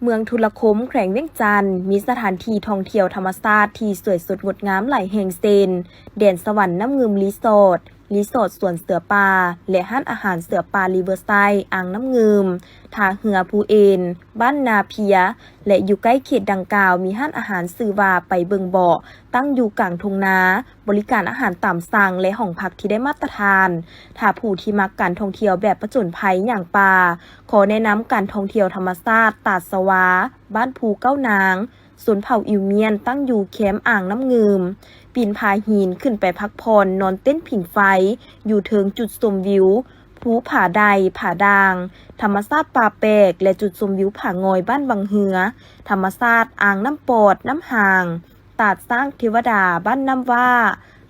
ເມືອງທຸລະຄົມ ແຂວງວຽງຈັນ ມີສະຖານທີ່ທ່ອງທ່ຽວທຳມະຊາດທີ່ສວຍສົດງົດງາມຫຼາຍແຫ່ງເຊັ່ນ ແດນສະຫວັນນ້ຳງື່ມຣີສອດ, ຣີສອດສວນເສືອປ່າ ແລະ ຮ້ານອາຫານເສືອປ່າຣີເວີໄຊ ອ່າງນ້ຳງື່ມ, ທ່າເຮືອພູເອັນ, ບ້ານນາເພຍ ແລະ ຢູ່ໃກ້ເຂດດັ່ງກ່າວມີຮ້ານອາຫານຊື່ວ່າໄປເບິ່ງເບາະ ຕັ້ງຢູ່ກາງທົ່ງນາ, ບໍລິການອາຫານຕາມສັ່ງ ແລະ ຫ້ອງພັກທີ່ໄດ້ມາດຕະຖານ. ຖ້າຜູ້ທີ່ມັກການທ່ອງທ່ຽວແບບຜະຈົນໄພຍ່າງປ່າ, ຂໍແນະນຳການທ່ອງທ່ຽວທຳມະຊາດຕາດສະຫວາ, ບ້ານພູເກົ້ານາງ, ຊົນເຜົ່າອິວມຽນ ຕັ້ງຢູ່ແຄມອ່າງນ້ຳງື່ມ, ປີນຜາຫີນຂຶ້ນໄປພັກຜ່ອນນອນເຕັນຜິງໄຟ ຢູ່ເທິງຈຸດຊົມວິວ ພູຜາໄດ ຜາດ່າງ, ທຳມະຊາດປ່າແປກ ແລະ ຈຸດຊົມວິວຜາງ່ອຍບ້ານວັງເຮືອ, ທຳມະຊາດອ່າງນ້ຳປອດ ນ້ຳຫາງ, ຕາດຊ້າງເທວະດາບ້ານນ້ຳຫວ້າ,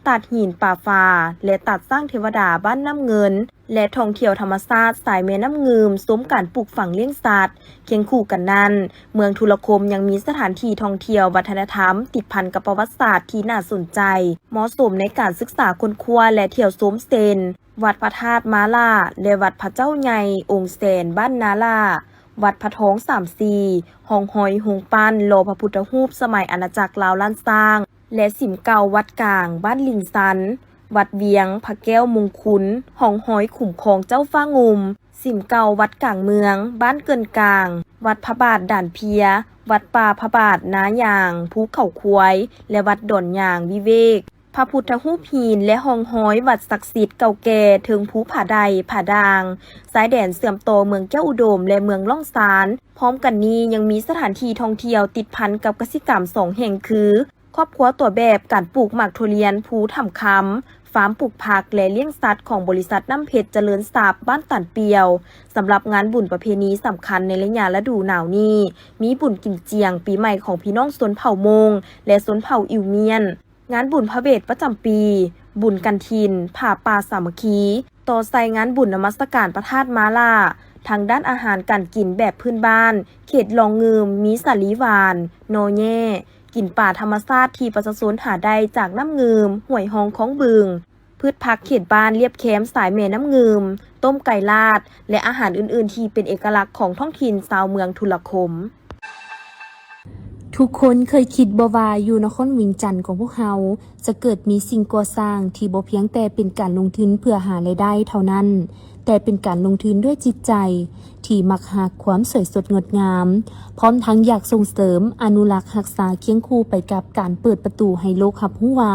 ຕາດຫີນປາຟ້າ ແລະ ຕາດຊ້າງເທວະດາບ້ານນ້ຳເງິນ ແລະ ທ່ອງທ່ຽວທຳມະຊາດສາຍແມ່ນ້ຳງື່ມ ຊົມການປູກຝັງລ້ຽງສັດ. ຄຽງຄູ່ກັນນັ້ນ, ເມືອງທຸລະຄົມຍັງມີສະຖານທີ່ທ່ອງທ່ຽວວັດທະນະທຳ ຕິດພັນກັບປະຫວັດສາດທີ່ໜ້າສົນໃຈ, ເໝາະສົມໃນການສຶກສາຄົ້ນຄວ້າ ແລະ ທ່ຽວຊົມເຊັ່ນ ວັດພະທາດມາລາ ແລະ ວັດພະເຈົ້າໃຫຍ່ອົງແສນບ້ານນາລາ, ວັດພະທອງສາມສີ່, ຮ່ອງຮອຍໂຮງປັ້ນຫຼໍ່ພະພຸດທະຮູບສະໄໝອານາຈັກລາວລ້ານຊ້າງ ແລະ ສິມເກົ່າວັດກາງບ້ານລິງຊັນ, ວັດວຽງພະແກ້ວມົງຄຸນ, ຮ່ອງຮອຍຂຸມຂອງເຈົ້າຟ້າງຸ່ມ, ສິມເກົ່າວັດກາງເມືອງ ບ້ານເກີນກາງ, ວັດພະບາດດ່ານເພຍ, ວັດປ່າພະບາດນາຍາງ ພູເຂົາຄວາຍ ແລະ ວັດດອນຍາງວິເວກ, ພະພຸດທະຮູບຫີນ ແລະ ຮ່ອງຮອຍວັດສັກສິດເກົ່າແກ່ເທິງພູຜາໄດ ຜາດ່າງ, ຊາຍແດນເຊື່ອມຕໍ່ເມືອງແກ້ວອຸດົມ ແລະ ເມືອງລ່ອງຊານ. ພ້ອມກັນນີ້ຍັງມີສະຖານທີ່ທ່ອງທ່ຽວຕິດພັນກັບກະສິກຳສອງແຫ່ງຄື ຄອບຄົວຕົວແບບການປູກໝາກຖົ່ວລຽນພູຖ້ຳຄຳ, ຟາມປູກຜັກ ແລະ ລ້ຽງສັດຂອງບໍລິສັດນ້ຳເພັດຈະເລີນຊັບ ບ້ານຕານປ່ຽວ. ສຳລັບງານບຸນປະເພນີສຳຄັນໃນໄລຍະລະດູໜາວນີ້ ມີບຸນກິນຈຽງປີໃໝ່ຂອງພີ່ນ້ອງຊົນເຜົ່າມົ້ງ ແລະ ຊົນເຜົ່າອິວມຽນ, ງານບຸນພະເວດປະຈຳປີ, ບຸນກັນຖິນ, ຜ້າປ່າສາມັກຄີ, ຕໍ່ໃສ່ງານບຸນນະມັດສະການພະທາດມາລາ. ທາງດ້ານອາຫານການກິນແບບພື້ນບ້ານ ເຂດລ່ອງງື່ມ ມີສາລີຫວານ, ໜໍ່ແຍ່, ກິນປາທຳມະຊາດທີ່ປະຊາຊົນຫາໄດ້ຈາກນ້ຳງື່ມ ຫ້ວຍຮ່ອງ ຄອງບຶງ, ພືດຜັກເຂດບ້ານລຽບແຄມສາຍແມ່ນ້ຳງື່ມ, ຕົ້ມໄກ່ລາດ ແລະ ອາຫານອື່ນໆທີ່ເປັນເອກະລັກຂອງທ້ອງຖິ່ນຊາວເມືອງທຸລະຄົມ. ທຸກຄົນເຄີຍຄິດບໍ່ວ່າຢູ່ນະຄອນວຽງຈັນຂອງພວກເຮົາ ຈະເກີດມີສິ່ງກໍ່ສ້າງທີ່ບໍ່ພຽງແຕ່ເປັນການລົງທຶນເພື່ອຫາລາຍໄດ້ເທົ່ານັ້ນ, ແຕ່ເປັນການລົງທຶນດ້ວຍຈິດໃຈທີ່ມັກຮັກຄວາມສວຍສົດງົດງາມ, ພ້ອມທັງຢາກສົ່ງເສີມ, ອະນຸລັກ, ຮັກສາຄຽງຄູ່ໄປກັບການເປີດປະຕູໃຫ້ໂລກຮັບຮູ້ວ່າ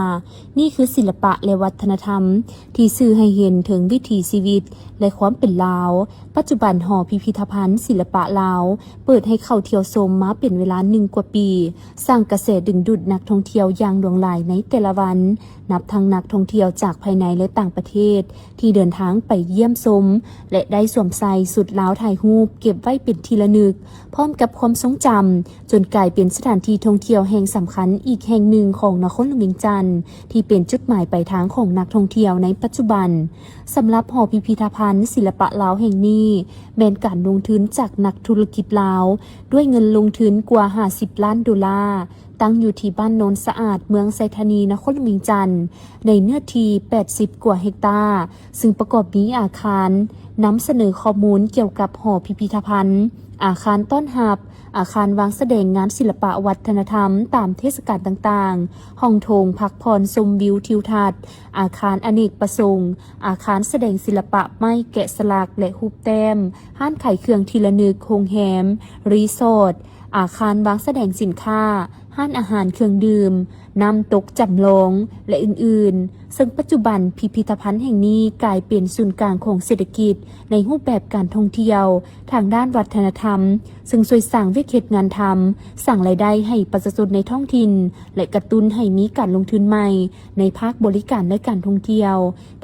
ນີ້ຄືສິລະປະ ແລະ ວັດທະນະທຳທີ່ສື່ໃຫ້ເຫັນເຖິງວິຖີຊີວິດ ແລະ ຄວາມເປັນລາວ. ປັດຈຸບັນ ຫໍພິພິທະພັນສິລະປະລາວ ເປີດໃຫ້ເຂົ້າທ່ຽວຊົມມາເປັນເວລາໜຶ່ງກວ່າປີ, ສ້າງກະແສດຶງດູດນັກທ່ອງທ່ຽວຢ່າງຫຼວງຫຼາຍໃນແຕ່ລະວັນ, ນັບທັງນັກທ່ອງທ່ຽວຈາກພາຍໃນ ແລະ ຕ່າງປະເທດ ທີ່ເດີນທາງໄປຢ້ຽມຊົມ ແລະ ໄດ້ສວມໃສ່ຊຸດລາວຖ່າຍຮູບເກັບໄວ້ເປັນທີ່ລະນຶກ ພ້ອມກັບຄວາມຊົງຈຳ, ຈົນກາຍເປັນສະຖານທີ່ທ່ອງທ່ຽວແຫ່ງສຳຄັນອີກແຫ່ງໜຶ່ງຂອງນະຄອນຫຼວງວຽງຈັນ ທີ່ເປັນຈຸດໝາຍປາຍທາງຂອງນັກທ່ອງທ່ຽວໃນປັດຈຸບັນ. ສຳລັບຫໍພິພິທະພັນສິລະປະລາວແຫ່ງນີ້ ແມ່ນການລົງທຶນຈາກນັກທຸລະກິດລາວ ດ້ວຍເງິນລົງທຶນກວ່າຫ້າສິບລ້ານໂດລາ, ຕັ້ງຢູ່ທີ່ບ້ານໂນນສະອາດ ເມືອງໄຊທານີ ນະຄອນຫຼວງວຽງຈັນ ໃນເນື້ອທີ່ແປດສິບກວ່າເຮັກຕາ, ຊຶ່ງປະກອບມີອາຄານນຳສະເໜີຂໍ້ມູນກ່ຽວກັບຫໍພິພິທະພັນ, ອາຄານຕ້ອນຮັບ, ອາຄານວາງສະແດງງານສິລະປະວັດທະນະທຳຕາມເທດສະການຕ່າງໆ, ຫ້ອງໂຖງພັກຜ່ອນຊົມວິວທິວທັດ, ອາຄານອະເນກປະສົງ, ອາຄານສະແດງສິລະປະໄມ້ແກະສະຫຼັກ ແລະ ຮູບແຕ້ມ, ຮ້ານຂາຍເຄື່ອງທີ່ລະນຶກ, ໂຮງແຮມ, ຣີສອດ, ອາຄານວາງສະແດງສິນຄ້າ, ຮ້ານອາຫານເຄື່ອງດື່ມ, ນ້ຳຕົກຈຳລອງ ແລະ ອື່ນໆ, ເຊິ່ງປັດຈຸບັນພິພິທະພັນແຫ່ງນີ້ກາຍເປັນສູນກາງຂອງເສດຖະກິດໃນຮູບແບບການທ່ອງທ່ຽວທາງດ້ານວັດທະນະທຳ, ເຊິ່ງຊ່ວຍສ້າງວຽກເຮັດງານທຳ, ສ້າງລາຍໄດ້ໃຫ້ປະຊາຊົນໃນທ້ອງຖິ່ນ ແລະ ກະຕຸ້ນໃຫ້ມີການລົງທຶນໃໝ່ໃນພາກບໍລິການ ແລະ ການທ່ອງທ່ຽວ.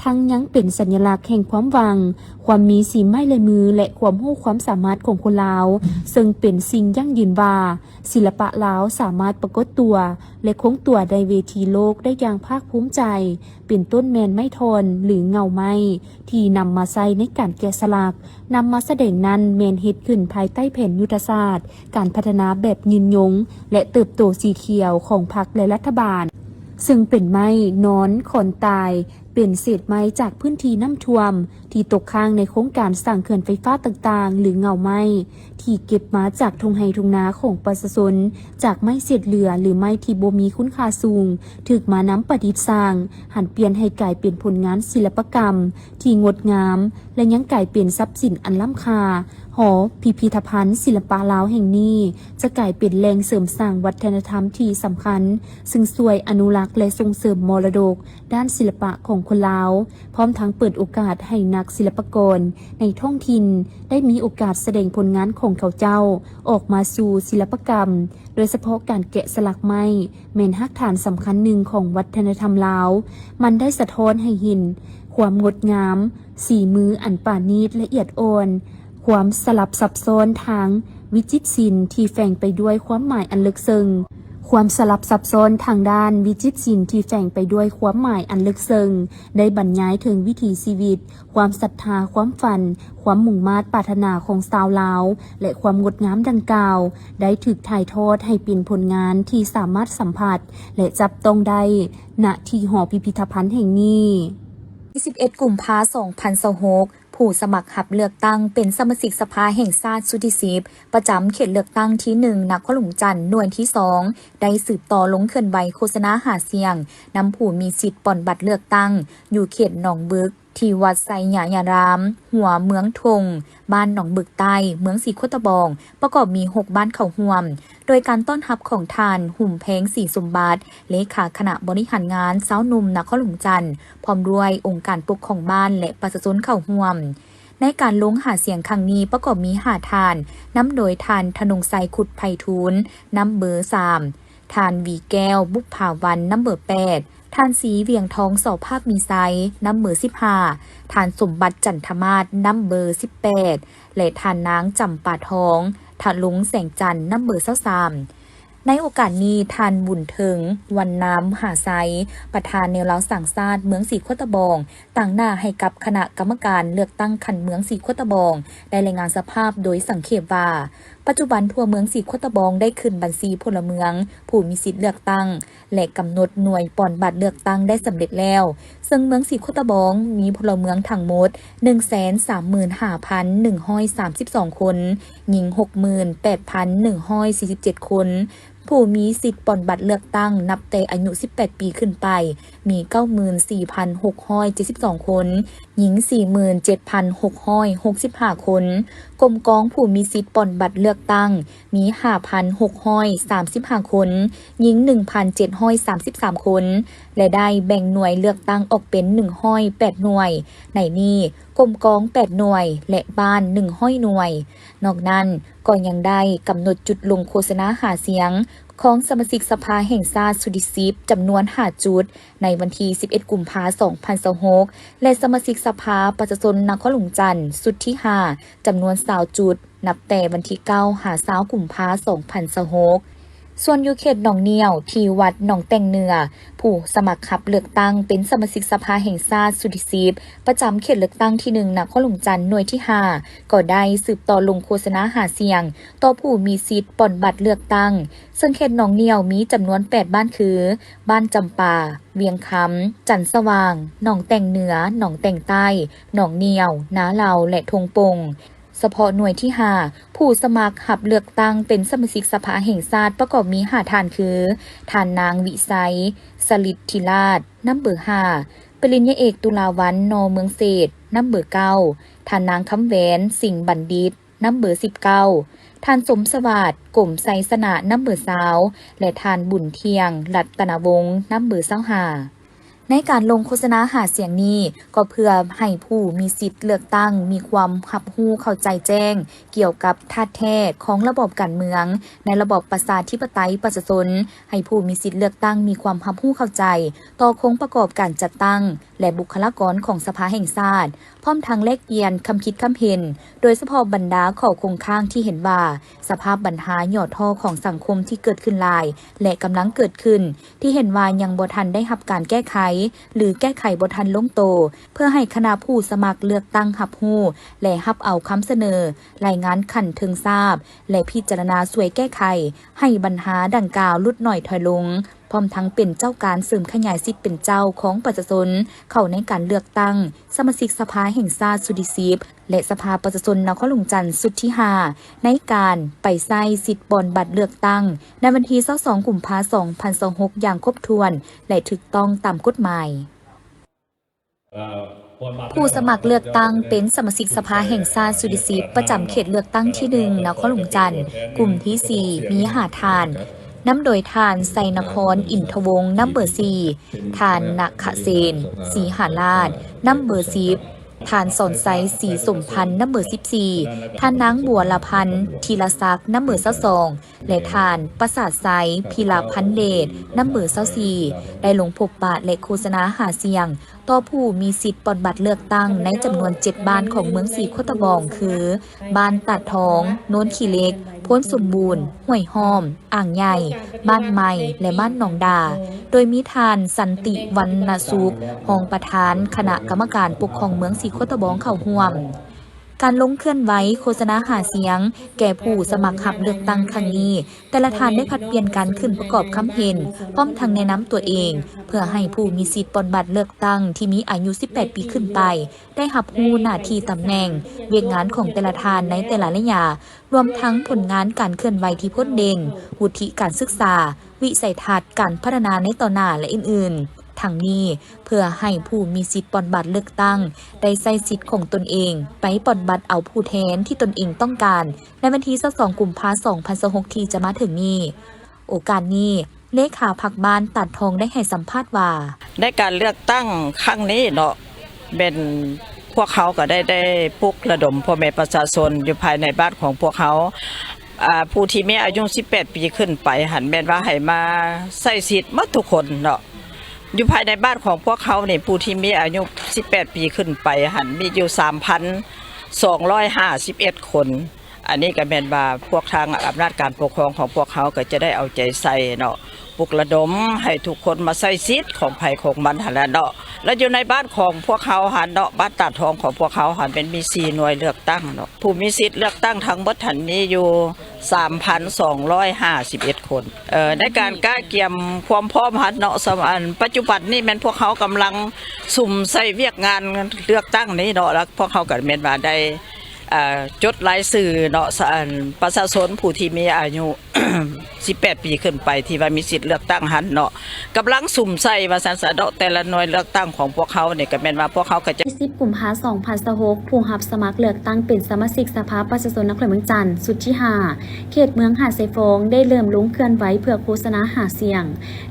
ທັງຍັງເປັນສັນຍະລັກແຫ່ງຄວາມຫວັງ, ຄວາມມີສີໄມ້ລາຍມື ແລະ ຄວາມຮູ້ຄວາມສາມາດຂອງຄົນລາວ, ເຊິ່ງເປັນສິ່ງຢັ້ງຢືນວ່າ ສິລະປະລາວສາມາດປາກົດຕົວ ແລະ ຄົງຕົວໃນເວທີໂລກໄດ້ຢ່າງພາກພູມໃຈ, ເປັນຕົ້ນແມ່ນໄມ້ທ່ອນ ຫຼື ເຫງົ້າໄມ້ ທີ່ນຳມາໃຊ້ໃນການແກະສະຫຼັກ, ນຳມາສະແດງນັ້ນແມ່ນເຮັດຂຶ້ນພາຍໃຕ້ແຜນຍຸດທະສາດການພັດທະນາແບບຍືນຍົງ ແລະ ເຕີບໂຕສີຂຽວຂອງພັກ ແລະ ລັດຖະບານ, ເຊິ່ງເປັນໄມ້ນອນຂອນຕາຍ, ເປັນເສດໄມ້ຈາກພື້ນທີ່ນ້ຳຖ້ວມ ທີ່ຕົກຄ້າງໃນໂຄງການສ້າງເຂື່ອນໄຟຟ້າຕ່າງໆ ຫຼືເຫງົ້າໄມ້ ທີ່ເກັບມາຈາກທົ່ງໄຮ່ທົ່ງນາຂອງປະຊາຊົນ, ຈາກໄມ້ເສດເຫຼືອ ຫຼືໄມ້ທີ່ບໍ່ມີຄຸນຄ່າສູງ, ຖືກມານຳປະດິດສ້າງ, ຫັນປ່ຽນໃຫ້ກາຍເປັນຜົນງານສິລະປະກຳທີ່ງົດງາມ ແລະ ຍັງກາຍເປັນຊັບສິນອັນລ້ຳຄ່າ. ຫໍພິພິທະພັນສິລະປະລາວແຫ່ງນີ້ ຈະກາຍເປັນແຫຼ່ງເສີມສ້າງວັດທະນະທຳທີ່ສຳຄັນ, ຊຶ່ງຊ່ວຍອະນຸລັກ ແລະ ສົ່ງເສີມມໍລະດົກດ້ານສິລະປະຂອງຄົນລາວ, ພ້ອມທັງເປີດໂອກາດໃຫ້ນັກສິລະປະກອນໃນທ້ອງຖິ່ນໄດ້ມີໂອກາດສະແດງຜົນງານຂອງເຂົາເຈົ້າອອກມາສູ່ສິລະປະກຳ, ໂດຍສະເພາະການແກະສະຫຼັກໄມ້ ແມ່ນຮາກຖານສຳຄັນໜຶ່ງຂອງວັດທະນະທຳລາວ. ມັນໄດ້ສະທ້ອນໃຫ້ເຫັນຄວາມງົດງາມ, ສີມືອັນປານີດລະອຽດອ່ອນ, ຄວາມສະຫຼັບຊັບຊ້ອນທາງວິຈິດສິນທີ່ແຝງໄປດ້ວຍຄວາມໝາຍອັນເລິກເຊິ່ງ. ຄວາມສະຫຼັບຊັບຊ້ອນທາງດ້ານວິຈິດສິນທີ່ແຝງໄປດ້ວຍຄວາມໝາຍອັນເລິກເຊິ່ງ ໄດ້ບັນຍາຍເຖິງວິຖີຊີວິດ, ຄວາມສັດທາ, ຄວາມຝັນ, ຄວາມມຸ່ງມາດປາດຖະໜາຂອງຊາວລາວ ແລະ ຄວາມງົດງາມດັ່ງກ່າວ ໄດ້ຖືກຖ່າຍທອດໃຫ້ເປັນຜົນງານທີ່ສາມາດສຳຜັດ ແລະ ຈັບຕ້ອງໄດ້ ນະທີ່ຫໍພິພິທະພັນແຫ່ງນີ້. ທີສິບເອັດ ກຸມພາ ສອງພັນຊາວຫົກ ຜູ້ສະໝັກຮັບເລືອກຕັ້ງເປັນສະມາຊິກສະພາແຫ່ງຊາດຊຸດທີສິບ ປະຈຳເຂດເລືອກຕັ້ງທີໜຶ່ງ ນະຄອນຫຼວງຈັນ ໜ່ວຍທີສອງ ໄດ້ສືບຕໍ່ລົງເຄື່ອນໄຫວໂຄສະນາຫາສຽງ ນຳຜູ້ມີສິດປ່ອນບັດເລືອກຕັ້ງ ຢູ່ເຂດໜອງບຶກ ທີ່ວັດໄຊຍະຍາລາມ ຫົວເມືອງທົ່ງ, ບ້ານໜອງບຶກໃຕ້, ເມືອງສີໂຄດຕະບອງ, ປະກອບມີຫົກບ້ານເຂົ້າຮ່ວມ, ໂດຍການຕ້ອນຮັບຂອງທ່ານ ຫຸມແພງ ສີສົມບັດ ເລຂາຄະນະບໍລິຫານງານຊາວໜຸ່ມນະຄອນຫຼວງຈັນ, ພ້ອມດ້ວຍອົງການປົກຄອງບ້ານ ແລະ ປະຊາຊົນເຂົ້າຮ່ວມ. ໃນການລົງຫາສຽງຄັ້ງນີ້ປະກອບມີຫ້າທ່ານ, ນຳໂດຍທ່ານ ທະນົງໄຊ ຄຸດໄພທູນ ນຳເບີສາມ, ທ່ານ ຫວີແກ້ວ ບຸບຜາວັນ ນຳເບີແປດ, ທ່ານ ສີວຽງທອງ ສໍພາບມີໄຊ ນຳເບີສິບຫ້າ, ທ່ານ ສົມບັດ ຈັນທະມາດ ນຳເບີສິບແປດ ແລະ ທ່ານນາງ ຈຳປາທອງ ທະລົງແສງຈັນ ນຳເບີຊາວສາມ. ໃນໂອກາດນີ້ ທ່ານ ບຸນເຖິງ ວັນນາມຫາໄຊ ປະທານແນວລາວສ້າງຊາດເມືອງສີໂຄດຕະບອງ ຕາງໜ້າໃຫ້ກັບຄະນະກຳມະການເລືອກຕັ້ງຂັ້ນເມືອງສີໂຄດຕະບອງ ໄດ້ລາຍງານສະພາບໂດຍສັງເຂບວ່າ, ປັດຈຸບັນທົ່ວເມືອງສີໂຄດຕະບອງໄດ້ຂຶ້ນບັນຊີພົນລະເມືອງຜູ້ມີສິດເລືອກຕັ້ງ ແລະ ກຳນົດໜ່ວຍປ່ອນບັດເລືອກຕັ້ງໄດ້ສຳເລັດແລ້ວ, ເຊິ່ງເມືອງສີໂຄດຕະບອງມີພົນລະເມືອງທັງໝົດ ໜຶ່ງແສນສາມໝື່ນຫ້າພັນໜຶ່ງຮ້ອຍສາມສິບສອງຄົນ, ຍິງ ຫົກໝື່ນແປດພັນໜຶ່ງຮ້ອຍສີ່ສິບເຈັດຄົນ, ຜູ້ມີສິດປ່ອນບັດເລືອກຕັ້ງນັບແຕ່ອາຍຸສິບແປດປີຂຶ້ນໄປ ມີ ເກົ້າໝື່ນສີ່ພັນຫົກຮ້ອຍເຈັດສິບສອງຄົນ, ຍິງ ສີ່ໝື່ນເຈັດພັນຫົກຮ້ອຍຫົກສິບຫ້າຄົນ, ກົມກອງຜູ້ມີສິດປ່ອນບັດເລືອກຕັ້ງ ມີ ຫ້າພັນຫົກຮ້ອຍສາມສິບຫ້າຄົນ, ຍິງ ໜຶ່ງພັນເຈັດຮ້ອຍສາມສິບສາມຄົນ ແລະ ໄດ້ແບ່ງໜ່ວຍເລືອກຕັ້ງອອກເປັນ ໜຶ່ງຮ້ອຍແປດໜ່ວຍ, ໃນນີ້ ກົມກອງ ແປດໜ່ວຍ ແລະ ບ້ານ ໜຶ່ງຮ້ອຍໜ່ວຍ. ນອກນັ້ນ ກໍຍັງໄດ້ກຳນົດຈຸດລົງໂຄສະນາຫາສຽງຂອງສະມາຊິກສະພາແຫ່ງຊາດຊຸດທີສິບ ຈຳນວນຫ້າຈຸດ ໃນວັນທີສິບເອັດ ກຸມພາ ສອງພັນຊາວຫົກ ແລະ ສະມາຊິກສະພາປະຊາຊົນນະຄອນຫຼວງຈັນ ຊຸດທີຫ້າ ຈຳນວນຊາວຈຸດ ນັບແຕ່ວັນທີເກົ້າ ຫາ ຊາວ ກຸມພາ ສອງພັນຊາວຫົກ. ສ່ວນຢູ່ເຂດໜອງໜ້ຽວ ທີ່ວັດໜອງແຕ່ງເໜືອ, ຜູ້ສະໝັກຮັບເລືອກຕັ້ງເປັນສະມາຊິກສະພາແຫ່ງຊາດຊຸດທີສິບ ປະຈຳເຂດເລືອກຕັ້ງທີໜຶ່ງ ນະຄອນຫຼວງຈັນ ໜ່ວຍທີຫ້າ ກໍໄດ້ສືບຕໍ່ລົງໂຄສະນາຫາສຽງຕໍ່ຜູ້ມີສິດປ່ອນບັດເລືອກຕັ້ງ, ເຊິ່ງເຂດໜອງໜ້ຽວມີຈຳນວນແປດບ້ານຄື ບ້ານຈຳປາ, ວຽງຄຳ, ຈັນສະຫວ່າງ, ໜອງແຕ່ງເໜືອ, ໜອງແຕ່ງໃຕ້, ໜອງໜ້ຽວ, ນາເລົາ ແລະ ທົ່ງໂປ່ງ. ສະເພາະໜ່ວຍທີຫ້າ ຜູ້ສະໝັກຮັບເລືອກຕັ້ງເປັນສະມາຊິກສະພາແຫ່ງຊາດປະກອບມີຫ້າທ່ານຄື ທ່ານນາງ ວິໄຊ ສະລິດທິລາດ ນຳເບີຫ້າ, ປະລິນຍາເອກ ຕຸລາວັນ ນ ເມືອງເສດ ນຳເບີເກົ້າ, ທ່ານນາງ ຄຳແຫວນ ສິງບັນດິດ ນຳເບີສິບເກົ້າ, ທ່ານ ສົມສະຫວາດ ກົມໄຊຊະນະ ນຳເບີຊາວ ແລະ ທ່ານ ບຸນທ່ຽງ ລັດຕະນະວົງ ນຳເບີຊາວຫ້າ. ໃນການລົງໂຄສະນາຫາສຽງນີ້ ກໍເພື່ອໃຫ້ຜູ້ມີສິດເລືອກຕັ້ງມີຄວາມຮັບຮູ້ເຂົ້າໃຈແຈ້ງກ່ຽວກັບທາດແທ້ຂອງລະບອບການເມືອງໃນລະບອບປະຊາທິປະໄຕປະຊາຊົນ, ໃຫ້ຜູ້ມີສິດເລືອກຕັ້ງມີຄວາມຮັບຮູ້ເຂົ້າໃຈຕໍ່ໂຄງປະກອບການຈັດຕັ້ງ ແລະ ບຸກຄະລາກອນຂອງສະພາແຫ່ງຊາດ, ພ້ອມທັງແລກປ່ຽນຄຳຄິດຄຳເຫັນ, ໂດຍສະເພາະບັນດາຂໍ້ຄົງຄ້າງທີ່ເຫັນວ່າ ສະພາບບັນຫາຫຍໍ້ທໍ້ຂອງສັງຄົມທີ່ເກີດຂຶ້ນຫຼາຍ ແລະ ກຳລັງເກີດຂຶ້ນ, ທີ່ເຫັນວ່າຍັງບໍ່ທັນໄດ້ຮັບການແກ້ໄຂ ຫຼື ແກ້ໄຂບໍ່ທັນລົງໂຕ, ເພື່ອໃຫ້ຄະນະຜູ້ສະໝັກເລືອກຕັ້ງຮັບຮູ້ ແລະ ຮັບເອົາຄຳສະເໜີ, ລາຍງານຂັ້ນເທິງຊາບ ແລະ ພິຈາລະນາຊ່ວຍແກ້ໄຂໃຫ້ບັນຫາດັ່ງກ່າວຫຼຸດໜ້ອຍຖອຍລົງ. ພ້ອມທັງເປັນເຈົ້າການເສີມຂະຫຍາຍສິດເປັນເຈົ້າຂອງປະຊາຊົນເຂົ້າໃນການເລືອກຕັ້ງສະມາຊິກສະພາແຫ່ງຊາດຊຸດທີສິບ ແລະ ສະພາປະຊາຊົນນະຄອນຫຼວງຈັນຊຸດທີຫ້າ ໃນການໄປໃຊ້ສິດປ່ອນບັດເລືອກຕັ້ງໃນວັນທີຊາວສອງ ກຸມພາ ສອງພັນຊາວຫົກ ຢ່າງຄົບຖ້ວນ ແລະ ຖືກຕ້ອງຕາມກົດໝາຍ. ຜູ້ສະໝັກເລືອກຕັ້ງເປັນສະມາຊິກສະພາແຫ່ງຊາດຊຸດທີສິບ ປະຈຳເຂດເລືອກຕັ້ງທີໜຶ່ງ ນະຄອນຫຼວງຈັນ ກຸ່ມທີສີ່ ມີຫ້າທ່ານ, ນຳໂດຍທ່ານ ໄຊນະຄອນ ອິນທະວົງ ນຳເບີສີ່, ທ່ານ ນະຄະເສນ ສີຫາລາດ ນຳເບີສິບ, ທ່ານ ສອນໄຊ ສີສົມພັນ ນຳເບີສິບສີ່, ທ່ານນາງ ບົວລະພັນ ທີລະສັກ ນຳເບີຊາວສອງ ແລະ ທ່ານ ປະສາດໄຊ ພິລະພັນເດດ ນຳເບີຊາວສີ່ ໄດ້ລົງພົບປະ ແລະ ໂຄສະນາຫາສຽງຕໍ່ຜູ້ມີສິດປ່ອນບັດເລືອກຕັ້ງໃນຈຳນວນເຈັດບ້ານຂອງເມືອງສີໂຄດຕະບອງ ຄື ບ້ານຕາດທອງ, ໂນນຂີ້ເຫຼັກ, ໂພນສົມບູນ, ຫ້ວຍຫ້ອມ, ອ່າງໃຫຍ່, ບ້ານໃໝ່ ແລະ ບ້ານໜອງດາ, ໂດຍມີທ່ານ ສັນຕິ ວັນນະສຸກ ຮອງປະທານຄະນະກຳມະການປົກຄອງເມືອງສີໂຄດຕະບອງເຂົ້າຮ່ວມ. ການລົງເຄື່ອນໄຫວໂຄສະນາຫາສຽງແກ່ຜູ້ສະໝັກຮັບເລືອກຕັ້ງຄັ້ງນີ້, ແຕ່ລະທ່ານໄດ້ຜັດປ່ຽນກັນຂຶ້ນປະກອບຄຳເຫັນ ພ້ອມທັງແນະນຳຕົວເອງ ເພື່ອໃຫ້ຜູ້ມີສິດປ່ອນບັດເລືອກຕັ້ງທີ່ມີອາຍຸສິບແປດປີຂຶ້ນໄປ ໄດ້ຮັບຮູ້ໜ້າທີ່ຕຳແໜ່ງ, ວຽກງານຂອງແຕ່ລະທ່ານໃນແຕ່ລະໄລຍະ, ລວມທັງຜົນງານການເຄື່ອນໄຫວທີ່ພົ້ນເດັ່ນ, ວຸດທິການສຶກສາ, ວິໄສທັດການພັດທະນາໃນຕໍ່ໜ້າ ແລະ ອື່ນໆ. ທັງນີ້ເພື່ອໃຫ້ຜູ້ມີສິດປ່ອນບັດເລືອກຕັ້ງໄດ້ໃຊ້ສິດຂອງຕົນເອງໄປປ່ອນບັດເອົາຜູ້ແທນທີ່ຕົນເອງຕ້ອງການ ໃນວັນທີຊາວສອງ ກຸມພາ ສອງພັນຊາວຫົກ ທີ່ຈະມາເຖິງນີ້. ໂອກາດນີ້ ເລຂາພັກບ້ານຕາດທອງໄດ້ໃຫ້ສຳພາດວ່າ ໃນການເລືອກຕັ້ງຄັ້ງນີ້ເນາະ ແມ່ນພວກເຮົາກໍໄດ້ ໄດ້ປຸກລະດົມພໍ່ແມ່ປະຊາຊົນຢູ່ພາຍໃນບ້ານຂອງພວກເຮົາ ອ່າ ຜູ້ທີ່ມີອາຍຸສິບແປດປີຂຶ້ນໄປຫັ້ນ ແມ່ນວ່າໃຫ້ມາໃຊ້ສິດໝົດທຸກຄົນເນາະ. ຢູ່ພາຍໃນບ້ານຂອງພວກເຮົານີ້ ຜູ້ທີ່ມີອາຍຸສິບແປດປີຂຶ້ນໄປຫັ້ນ ມີຢູ່ສາມພັນສອງຮ້ອຍຫ້າສິບເອັດຄົນ. ອັນນີ້ກໍແມ່ນວ່າພວກທາງອຳນາດການປົກຄອງຂອງພວກເຮົາກໍຈະໄດ້ເອົາໃຈໃສ່ເນາະ, ປຸກລະດົມໃຫ້ທຸກຄົນມາໃຊ້ສິດຂອງໃຜຂອງມັນຫັ້ນແຫຼະເນາະ. ແລະ ຢູ່ໃນບ້ານຂອງພວກເຮົາຫັ້ນເນາະ, ບ້ານຕາດທອງຂອງພວກເຮົາຫັ້ນ ແມ່ນມີສີ່ໜ່ວຍເລືອກຕັ້ງເນາະ. ຜູ້ມີສິດເລືອກຕັ້ງທັງໝົດຫັ້ນມີຢູ່ສາມພັນສອງຮ້ອຍຫ້າສິບເອັດຄົນ. ເອີ ໃນການກະກຽມຄວາມພ້ອມຫັ້ນເນາະ, ສຳ ອັນ ປັດຈຸບັນນີ້ແມ່ນພວກເຮົາກຳລັງສຸມໃສ່ວຽກງານເລືອກຕັ້ງນີ້ເນາະ, ແລ້ວພວກເຮົາກໍແມ່ນວ່າໄດ້ ເອີ ຈົດລາຍຊື່ເນາະ ສະ ອັນ ປະຊາຊົນຜູ້ທີ່ມີອາຍຸສິບແປດປີຂຶ້ນໄປ ທີ່ວ່າມີສິດເລືອກຕັ້ງຫັ້ນເນາະ, ກຳລັງສຸມໃສ່ວ່າຊັ້ນຊະເນາະ. ແຕ່ລະໜ່ວຍເລືອກຕັ້ງຂອງພວກເຮົານີ້ ກໍແມ່ນວ່າພວກເຮົາກໍຈະ ສິບ ກຸມພາ ສອງພັນຊາວຫົກ ຜູ້ຮັບສະໝັກເລືອກຕັ້ງເປັນສະມາຊິກສະພາປະຊາຊົນນະຄອນຫຼວງວຽງຈັນ ຊຸດທີຫ້າ ເຂດເມືອງຫາດຊາຍຟອງ ໄດ້ເລີ່ມລົງເຄື່ອນໄຫວເພື່ອໂຄສະນາຫາສຽງ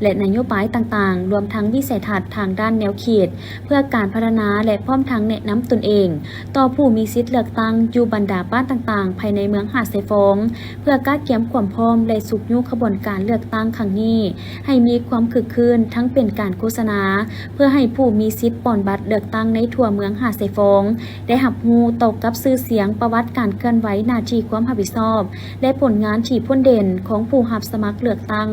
ແລະ ນະໂຍບາຍຕ່າງໆ, ລວມທັງວິໄສທັດທາງດ້ານແນວຄິດ ເພື່ອການພັດທະນາ ແລະ ພ້ອມທັງແນະນຳຕົນເອງຕໍ່ຜູ້ມີສິດເລືອກຕັ້ງຢູ່ບັນດາບ້ານຕ່າງໆ ພາຍໃນເມືອງຫາດຊາຍຟອງ ເພື່ອກະກຽມຄວາມພ້ອມ ແລະ ຊຸກຍູ້ຂະບວນການເລືອກຕັ້ງຄັ້ງນີ້ໃຫ້ມີຄວາມຄຶກຄື້ນ, ທັງເປັນການໂຄສະນາເພື່ອໃຫ້ຜູ້ມີສິດປ່ອນບັດເລືອກຕັ້ງໃນທົ່ວເມືອງຫາດຊາຍຟອງ ໄດ້ຮັບຮູ້ຕໍ່ກັບຊື່ສຽງ, ປະຫວັດການເຄື່ອນໄຫວ, ໜ້າທີ່ຄວາມຮັບຜິດຊອບ ແລະ ຜົນງານທີ່ພົ້ນເດັ່ນຂອງຜູ້ຮັບສະໝັກເລືອກຕັ້ງ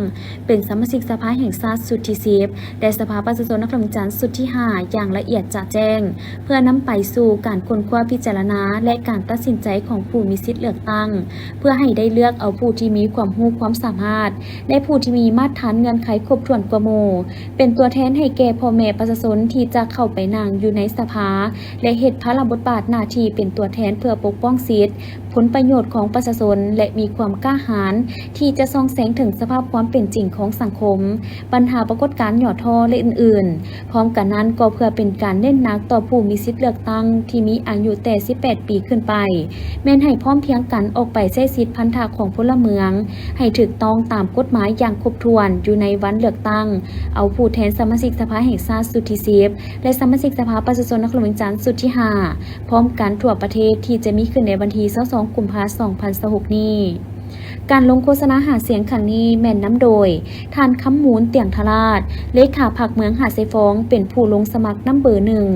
ເປັນສະມາຊິກສະພາແຫ່ງຊາດຊຸດທີສິບ ແລະ ສະພາປະຊາຊົນນະຄອນຫຼວງວຽງຈັນຊຸດທີຫ້າ ຢ່າງລະອຽດຈະແຈ້ງ, ເພື່ອນຳໄປສູ່ການຄົ້ນຄວ້າພິຈາລະນາ ແລະ ການຕັດສິນໃຈຂອງຜູ້ມີສິດເລືອກຕັ້ງ, ເພື່ອໃຫ້ໄດ້ເລືອກເອົາຜູ້ທີ່ມີຄວາມຮູ້ຄວາມສາມາດ ແລະ ຜູ້ທີ່ມີມາດຖານເງື່ອນໄຂຄົບຖ້ວນກວ່າໝູ່ ເປັນຕົວແທນໃຫ້ແກ່ພໍ່ແມ່ປະຊາຊົນທີ່ຈະເຂົ້າໄປນັ່ງຢູ່ໃນສະພາ ແລະ ເຮັດພາລະບົດບາດໜ້າທີ່ເປັນຕົວແທນເພື່ອປົກປ້ອງສິດ, ຜົນປະໂຫຍດຂອງປະຊາຊົນ ແລະ ມີຄວາມກ້າຫານທີ່ຈະສ່ອງແສງເຖິງສະພາບຄວາມເປັນຈິງຂອງສັງຄົມ, ບັນຫາປາກົດການຫຍໍ້ທໍ້ ແລະ ອື່ນໆ. ພ້ອມກັນນັ້ນກໍເພື່ອເປັນການເນັ້ນໜັກຕໍ່ຜູ້ມີສິດເລືອກຕັ້ງທີ່ມີອາຍຸແຕ່ສິບແປດປີຂຶ້ນໄປ, ແມ່ນໃຫ້ພ້ອມພຽງກັນອອກໄປໃຊ້ສິດພັນທະຂອງພົນລະເມືອງ ໃຫ້ຖືກຕ້ອງຕາມກົດໝາຍຢ່າງຄົບຖ້ວນຢູ່ໃນວັນເລືອກຕັ້ງເອົາຜູ້ແທນສະມາຊິກສະພາແຫ່ງຊາດຊຸດທີສິບ ແລະ ສະມາຊິກສະພາປະຊາຊົນນະຄອນຫຼວງວຽງຈັນຊຸດທີຫ້າ ພ້ອມກັນທົ່ວປະເທດ ທີ່ຈະມີຂຶ້ນໃນວັນທີຊາວສອງ ກຸມພາ ສອງພັນຊາວຫົກນີ້. ການລົງໂຄສະນາຫາສຽງຄັ້ງນີ້ແມ່ນນຳໂດຍ ທ່ານ ຄຳມູນ ຕຽງທະລາດ ເລຂາພັກເມືອງຫາດຊາຍຟອງ ເປັນຜູ້ລົງສະໝັກນຳເບີໜຶ່ງ,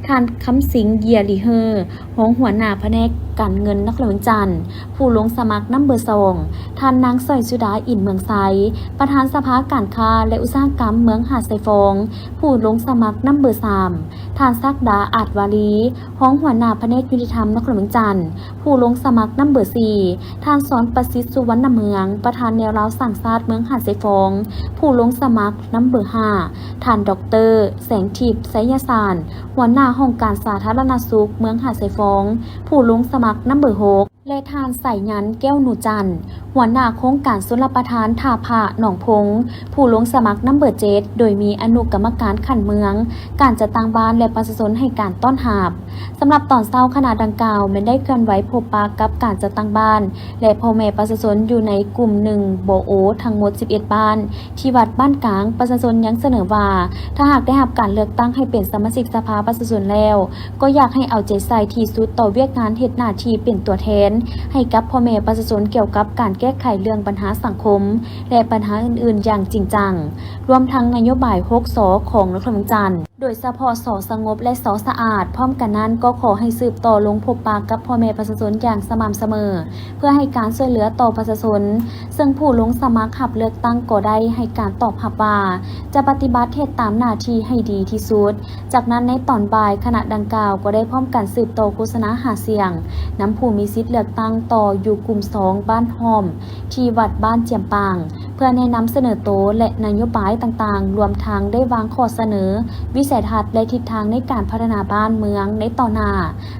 ທ່ານ ຄຳສິງ ເຢຍລີເຮີ ຮອງຫົວໜ້າພະແນກການເງິນນະຄອນຫຼວງວຽງຈັນ ຜູ້ລົງສະໝັກນຳເບີສອງ, ທ່ານນາງ ສອຍສຸດາ ອິນເມືອງໄຊ ປະທານສະພາການຄ້າ ແລະ ອຸດສາຫະກຳເມືອງຫາດຊາຍຟອງ ຜູ້ລົງສະໝັກນຳເບີສາມ, ທ່ານ ສັກດາ ອາດວາລີ ຮອງຫົວໜ້າພະແນກຍຸຕິທຳນະຄອນຫຼວງວຽງຈັນ ຜູ້ລົງສະໝັກນຳເບີສີ່, ທ່ານ ສອນປະສິດ ສຸວັນ ເມືອງ, ປະທານແນວລາວສ້າງຊາດເມືອງຫາດຊາຍຟອງ, ຜູ້ລົງສະໝັກນຳເບີຫ້າ ທ່ານ ດອກເຕີ ແສງທິບ ໄຊຍະສານ, ຫົວໜ້າຫ້ອງການສາທາລະນະສຸກເມືອງຫາດຊາຍຟອງ, ຜູ້ລົງສະໝັກນຳເບີຫົກ ແລະ ທ່ານ ສາຍຍັນ ແກ້ວໜູຈັນ, ຫົວໜ້າໂຄງການຊົນລະປະທານທ່າພະໜອງພົງ, ຜູ້ລົງສະໝັກນຳເບີເຈັດ ໂດຍມີອະນຸກຳມະການຂັ້ນເມືອງ, ການຈັດຕັ້ງບ້ານ ແລະ ປະຊາຊົນໃຫ້ການຕ້ອນຮັບ. ສຳລັບຕອນເຊົ້າ, ຄະນະດັ່ງກ່າວແມ່ນໄດ້ເຄື່ອນໄຫວພົບປະກັບການຈັດຕັ້ງບ້ານ ແລະ ພໍ່ແມ່ປະຊາຊົນຢູ່ໃນກຸ່ມໜຶ່ງ ບໂອ ທັງໝົດສິບເອັດບ້ານ ທີ່ວັດບ້ານກາງ. ປະຊາຊົນຍັງສະເໜີວ່າ ຖ້າຫາກໄດ້ຮັບການເລືອກຕັ້ງໃຫ້ເປັນສະມາຊິກສະພາປະຊາຊົນແລ້ວ, ກໍຢາກໃຫ້ເອົາໃຈໃສ່ທີ່ສຸດຕໍ່ວຽກງານເຮັດໜ້າທີ່ເປັນຕົວແທນໃຫ້ກັບພໍ່ແມ່ປະຊາຊົນ ກ່ຽວກັບການແກ້ໄຂເລື່ອງບັນຫາສັງຄົມ ແລະ ບັນຫາອື່ນໆຢ່າງຈິງຈັງ, ລວມທັງນະໂຍບາຍຫົກ ສ ຂອງນະຄອນຫຼວງວຽງຈັນ, ໂດຍສະເພາະ ສ ສະຫງົບ ແລະ ສ ສະອາດ. ພ້ອມກັນນັ້ນກໍຂໍໃຫ້ສືບຕໍ່ລົງພົບປະກັບພໍ່ແມ່ປະຊາຊົນຢ່າງສະໝ່ຳສະເໝີ ເພື່ອໃຫ້ການຊ່ວຍເຫຼືອຕໍ່ປະຊາຊົນ, ເຊິ່ງຜູ້ລົງສະໝັກຮັບເລືອກຕັ້ງກໍໄດ້ໃຫ້ການຕອບຮັບວ່າ ຈະປະຕິບັດເຮັດຕາມໜ້າທີ່ໃຫ້ດີທີ່ສຸດ. ຈາກນັ້ນໃນຕອນບ່າຍ, ຄະນະດັ່ງກ່າວກໍໄດ້ພ້ອມກັນສືບຕໍ່ໂຄສະນາຫາສຽງນຳຜູ້ມີສິດເລືອກຕັ້ງຕໍ່ຢູ່ກຸ່ມສອງ ບ້ານຫ້ອມ ທີ່ວັດບ້ານຈຽມປາງ ເພື່ອແນະນຳສະເໜີໂຕ ແລະ ນະໂຍບາຍຕ່າງໆ, ລວມທັງໄດ້ວາງຂໍ້ສະເໜີ, ວິໄສທັດ ແລະ ທິດທາງໃນການພັດທະນາບ້ານເມືອງໃນຕໍ່ໜ້າ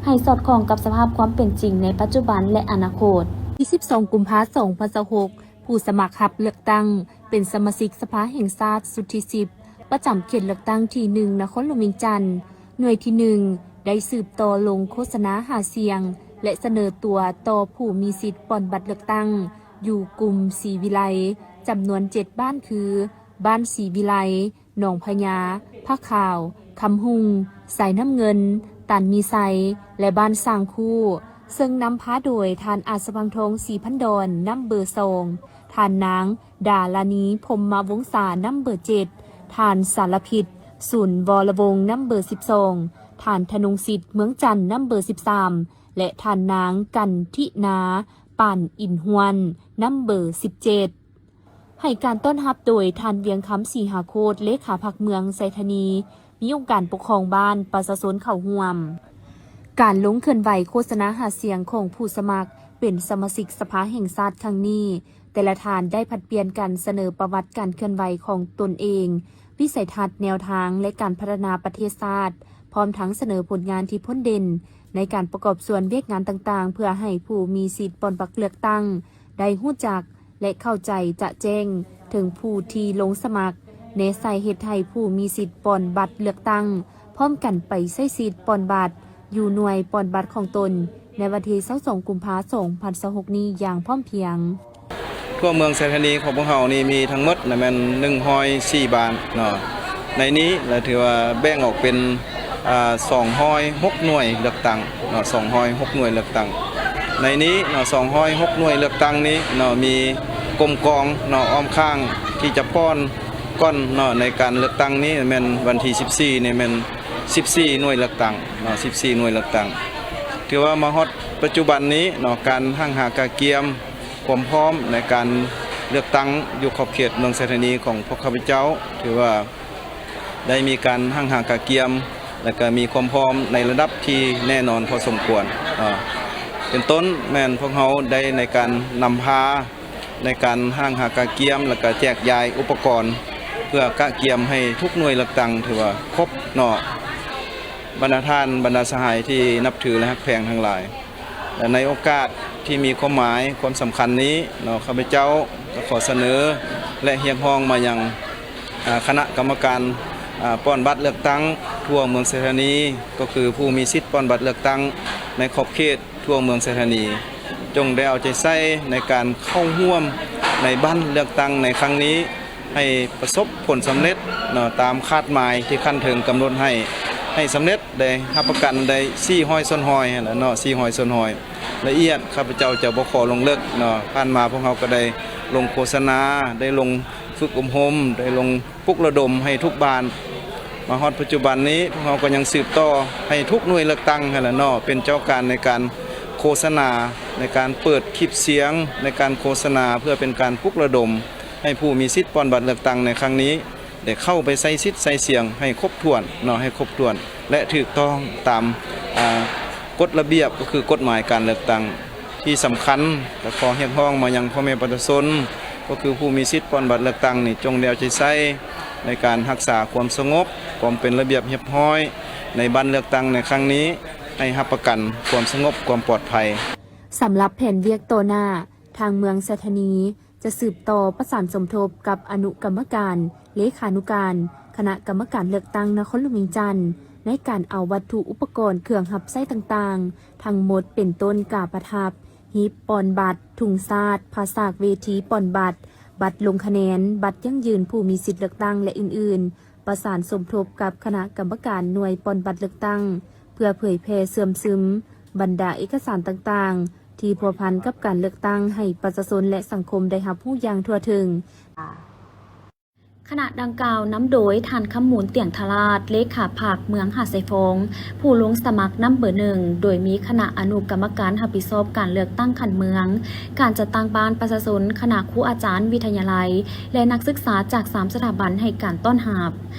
ໃຫ້ສອດຄ່ອງກັບສະພາບຄວາມເປັນຈິງໃນປັດຈຸບັນ ແລະ ອະນາຄົດ. ວັນທີສິບສອງ ກຸມພາ ສອງພັນຊາວຫົກ ຜູ້ສະໝັກຮັບເລືອກຕັ້ງເປັນສະມາຊິກສະພາແຫ່ງຊາດຊຸດທີສິບ ປະຈຳເຂດເລືອກຕັ້ງທີໜຶ່ງ ນະຄອນຫຼວງວຽງຈັນ ໜ່ວຍທີໜຶ່ງ ໄດ້ສືບຕໍ່ລົງໂຄສະນາຫາສຽງ ແລະ ສະເໜີຕົວຕໍ່ຜູ້ມີສິດປ່ອນບັດເລືອກຕັ້ງ ຢູ່ກຸ່ມສີວິໄລ ຈຳນວນເຈັດບ້ານຄື ບ້ານສີວິໄລ, ໜອງພະຍາ, ຜາຂາວ, ຄຳຮຸ່ງ, ສາຍນ້ຳເງິນ, ຕານມີໄຊ ແລະ ບ້ານຊ້າງຄູ້, ເຊິ່ງນຳພາໂດຍທ່ານ ອາດສະຫວ່າງທອງ ສີພັນດອນ ນຳເບີສອງ, ທ່ານນາງ ດາລານີ ພົມມະວົງສາ ນຳເບີເຈັດ, ທ່ານ ສາລະພິດ ສູນວໍລະວົງ ນຳເບີສິບສອງ, ທ່ານ ທະນົງສິດ ເມືອງຈັນ ນຳເບີສິບສາມ ແລະ ທ່ານນາງ ກັນທິນາ ປານອິນຮວນ ນຳເບີສິບເຈັດ. ໃຫ້ການຕ້ອນຮັບໂດຍທ່ານ ວຽງຄຳ ສີຫາໂຄດ ເລຂາພັກເມືອງໄຊທານີ, ມີອົງການປົກຄອງບ້ານ, ປະຊາຊົນເຂົ້າຮ່ວມ. ການລົງເຄື່ອນໄຫວໂຄສະນາຫາສຽງຂອງຜູ້ສະໝັກເປັນສະມາຊິກສະພາແຫ່ງຊາດຄັ້ງນີ້, ແຕ່ລະທ່ານໄດ້ຜັດປ່ຽນກັນສະເໜີປະຫວັດການເຄື່ອນໄຫວຂອງຕົນເອງ, ວິໄສທັດ, ແນວທາງ ແລະ ການພັດທະນາປະເທດຊາດ, ພ້ອມທັງສະເໜີຜົນງານທີ່ພົ້ນເດັ່ນໃນການປະກອບສ່ວນວຽກງານຕ່າງໆ ເພື່ອໃຫ້ຜູ້ມີສິດປ່ອນບັດເລືອກຕັ້ງໄດ້ຮູ້ຈັກ ແລະ ເຂົ້າໃຈຈະແຈ້ງເຖິງຜູ້ທີ່ລົງສະໝັກ, ແນໃສ່ເຮັດໃຫ້ຜູ້ມີສິດປ່ອນບັດເລືອກຕັ້ງ ພ້ອມກັນໄປໃຊ້ສິດປ່ອນບັດຢູ່ໜ່ວຍປ່ອນບັດຂອງຕົນ ໃນວັນທີຊາວສອງ ກຸມພາ ສອງພັນຊາວຫົກນີ້ຢ່າງພ້ອມພຽງ. ທົ່ວເມືອງໄຊທານີຂອງພວກເຮົານີ້ມີທັງໝົດນະແມ່ນໜຶ່ງຮ້ອຍສີ່ບ້ານເນາະ. ໃນນີ້ລະຖືວ່າແບ່ງອອກເປັນ ອ່າ ສອງຮ້ອຍຫົກໜ່ວຍເລືອກຕັ້ງເນາະ, ສອງຮ້ອຍຫົກໜ່ວຍເລືອກຕັ້ງ. ໃນນີ້ເນາະ ສອງຮ້ອຍຫົກໜ່ວຍເລືອກຕັ້ງນີ້ເນາະ ມີກົມກອງເນາະ ອ້ອມຂ້າງທີ່ຈະປ່ອນກ່ອນເນາະ ໃນການເລືອກຕັ້ງນີ້ແມ່ນວັນທີສິບສີ່ນີ້ແມ່ນສິບສີ່ໜ່ວຍເລືອກຕັ້ງເນາະ, ສິບສີ່ໜ່ວຍເລືອກຕັ້ງ. ຖືວ່າມາຮອດປັດຈຸບັນນີ້ເນາະ ການຮັ່ງຫາກະກຽມຄວາມພ້ອມໃນການເລືອກຕັ້ງຢູ່ຂອບເຂດເມືອງໄຊທານີຂອງພວກຂ້າພະເຈົ້າ ຖືວ່າ ໄດ້ມີການຮັ່ງຫາກະກຽມ ແລະ ກະມີຄວາມພ້ອມໃນລະດັບທີ່ແນ່ນອນພໍສົມຄວນເນາະ. ເປັນຕົ້ນແມ່ນພວກເຮົາໄດ້ໃນການນຳພາໃນການຮັ່ງຫາກະກຽມ ແລະ ກະແຈກຢາຍອຸປະກອນ ເພື່ອກະກຽມໃຫ້ທຸກໜ່ວຍເລືອກຕັ້ງ ຖືວ່າຄົບເນາະ. ບັນດາທ່ານ ບັນດາສະຫາຍທີ່ນັບຖື ແລະ ຮັກແພງທັງຫຼາຍ. ແລະ ໃນໂອກາດທີ່ມີຄວາມໝາຍຄວາມສຳຄັນນີ້ເນາະ, ຂ້າພະເຈົ້າຈະຂໍສະເໜີ ແລະ ຮຽກຮ້ອງມາຍັງ ອາ ຄະນະກຳມະການ ອາ ປ່ອນບັດເລືອກຕັ້ງທົ່ວເມືອງໄຊທານີ ກໍຄືຜູ້ມີສິດປ່ອນບັດເລືອກຕັ້ງໃນຂອບເຂດທົ່ວເມືອງໄຊທານີ ຈົ່ງໄດ້ເອົາໃຈໃສ່ໃນການເຂົ້າຮ່ວມໃນບັດເລືອກຕັ້ງໃນຄັ້ງນີ້ ໃຫ້ປະສົບຜົນສຳເລັດເນາະ ຕາມຄາດໝາຍທີ່ຂັ້ນເທິງກຳນົດໃຫ້ ໃຫ້ສຳເລັດ ໄດ້ຮັບປະກັນໄດ້ສີ່ຮ້ອຍສ່ວນຮ້ອຍຫັ້ນແຫຼະເນາະ, ສີ່ຮ້ອຍສ່ວນຮ້ອຍ. ລະອຽດຂ້າພະເຈົ້າຈະບໍ່ຂໍລົງເລິກເນາະ, ຜ່ານມາພວກເຮົາກໍໄດ້ລົງໂຄສະນາ, ໄດ້ລົງຝຶກອົບຮົມ, ໄດ້ລົງປຸກລະດົມໃຫ້ທຸກບ້ານ. ມາຮອດປັດຈຸບັນນີ້ ພວກເຮົາກໍຍັງສືບຕໍ່ໃຫ້ທຸກໜ່ວຍເລືອກຕັ້ງຫັ້ນແຫຼະເນາະ ເປັນເຈົ້າການໃນການໂຄສະນາ, ໃນການເປີດຄລິບສຽງ, ໃນການໂຄສະນາ ເພື່ອເປັນການປຸກລະດົມ ໃຫ້ຜູ້ມີສິດປ່ອນບັດເລືອກຕັ້ງໃນຄັ້ງນີ້ ໄດ້ເຂົ້າໄປໃຊ້ສິດໃຊ້ສຽງໃຫ້ຄົບຖ້ວນເນາະ, ໃຫ້ຄົບຖ້ວນ ແລະ ຖືກຕ້ອງຕາມ ອາ ກົດລະບຽບ ກໍຄືກົດໝາຍການເລືອກຕັ້ງ. ທີ່ສຳຄັນ ກໍຂໍຮຽກຮ້ອງມາຍັງພໍ່ແມ່ປະຊາຊົນ ກໍຄືຜູ້ມີສິດປ່ອນບັດເລືອກຕັ້ງນີ້ ຈົ່ງໄດ້ເອົາໃຈໃສ່ໃນການຮັກສາຄວາມສະຫງົບ, ຄວາມເປັນລະບຽບຮຽບຮ້ອຍ ໃນບັດເລືອກຕັ້ງໃນຄັ້ງນີ້ ໃຫ້ຮັບປະກັນຄວາມສະຫງົບ, ຄວາມປອດໄພ. ສຳລັບແຜນວຽກຕໍ່ໜ້າ, ທາງເມືອງໄຊທານີຈະສືບຕໍ່ປະສານສົມທົບກັບອະນຸກຳມະການ ເລຂານຸການ ຄະນະກຳມະການເລືອກຕັ້ງນະຄອນຫຼວງວຽງຈັນ ໃນການເອົາວັດຖຸອຸປະກອນເຄື່ອງຮັບໃຊ້ຕ່າງໆ ທັງໝົດເປັນຕົ້ນກາປະທັບ, ຮີບປ່ອນບັດ, ທຸງຊາດ, ຜ້າສາກເວທີປ່ອນບັດ, ບັດລົງຄະແນນ, ບັດຢັ້ງຢືນຜູ້ມີສິດເລືອກຕັ້ງ ແລະ ອື່ນໆ ປະສານສົມທົບກັບຄະນະກຳມະການໜ່ວຍປ່ອນບັດເລືອກຕັ້ງ ເພື່ອເຜີຍແຜ່ເຊື່ອມຊຶມບັນດາເອກະສານຕ່າງໆ ທີ່ພົວພັນກັບການເລືອກຕັ້ງ ໃຫ້ປະຊາຊົນ ແລະ ສັງຄົມໄດ້ຮັບຮູ້ຢ່າງທົ່ວເຖິງ. ຄະນະດັ່ງກ່າວນຳໂດຍທ່ານ ຄຳມູນ ຕຽງທະລາດ ເລຂາພັກເມືອງຫາດຊາຍຟອງ ຜູ້ລົງສະໝັກນຳເບີໜຶ່ງ ໂດຍມີຄະນະອະນຸກຳມະການຮັບຜິດຊອບການເລືອກຕັ້ງຂັ້ນເມືອງ, ການຈັດຕັ້ງບ້ານປະຊາຊົນ, ຄະນະຄູອາຈານ, ວິທະຍາໄລ ແລະ ນັກສຶກສາຈາກສາມສະຖາບັນໃຫ້ການຕ້ອນຮັບ.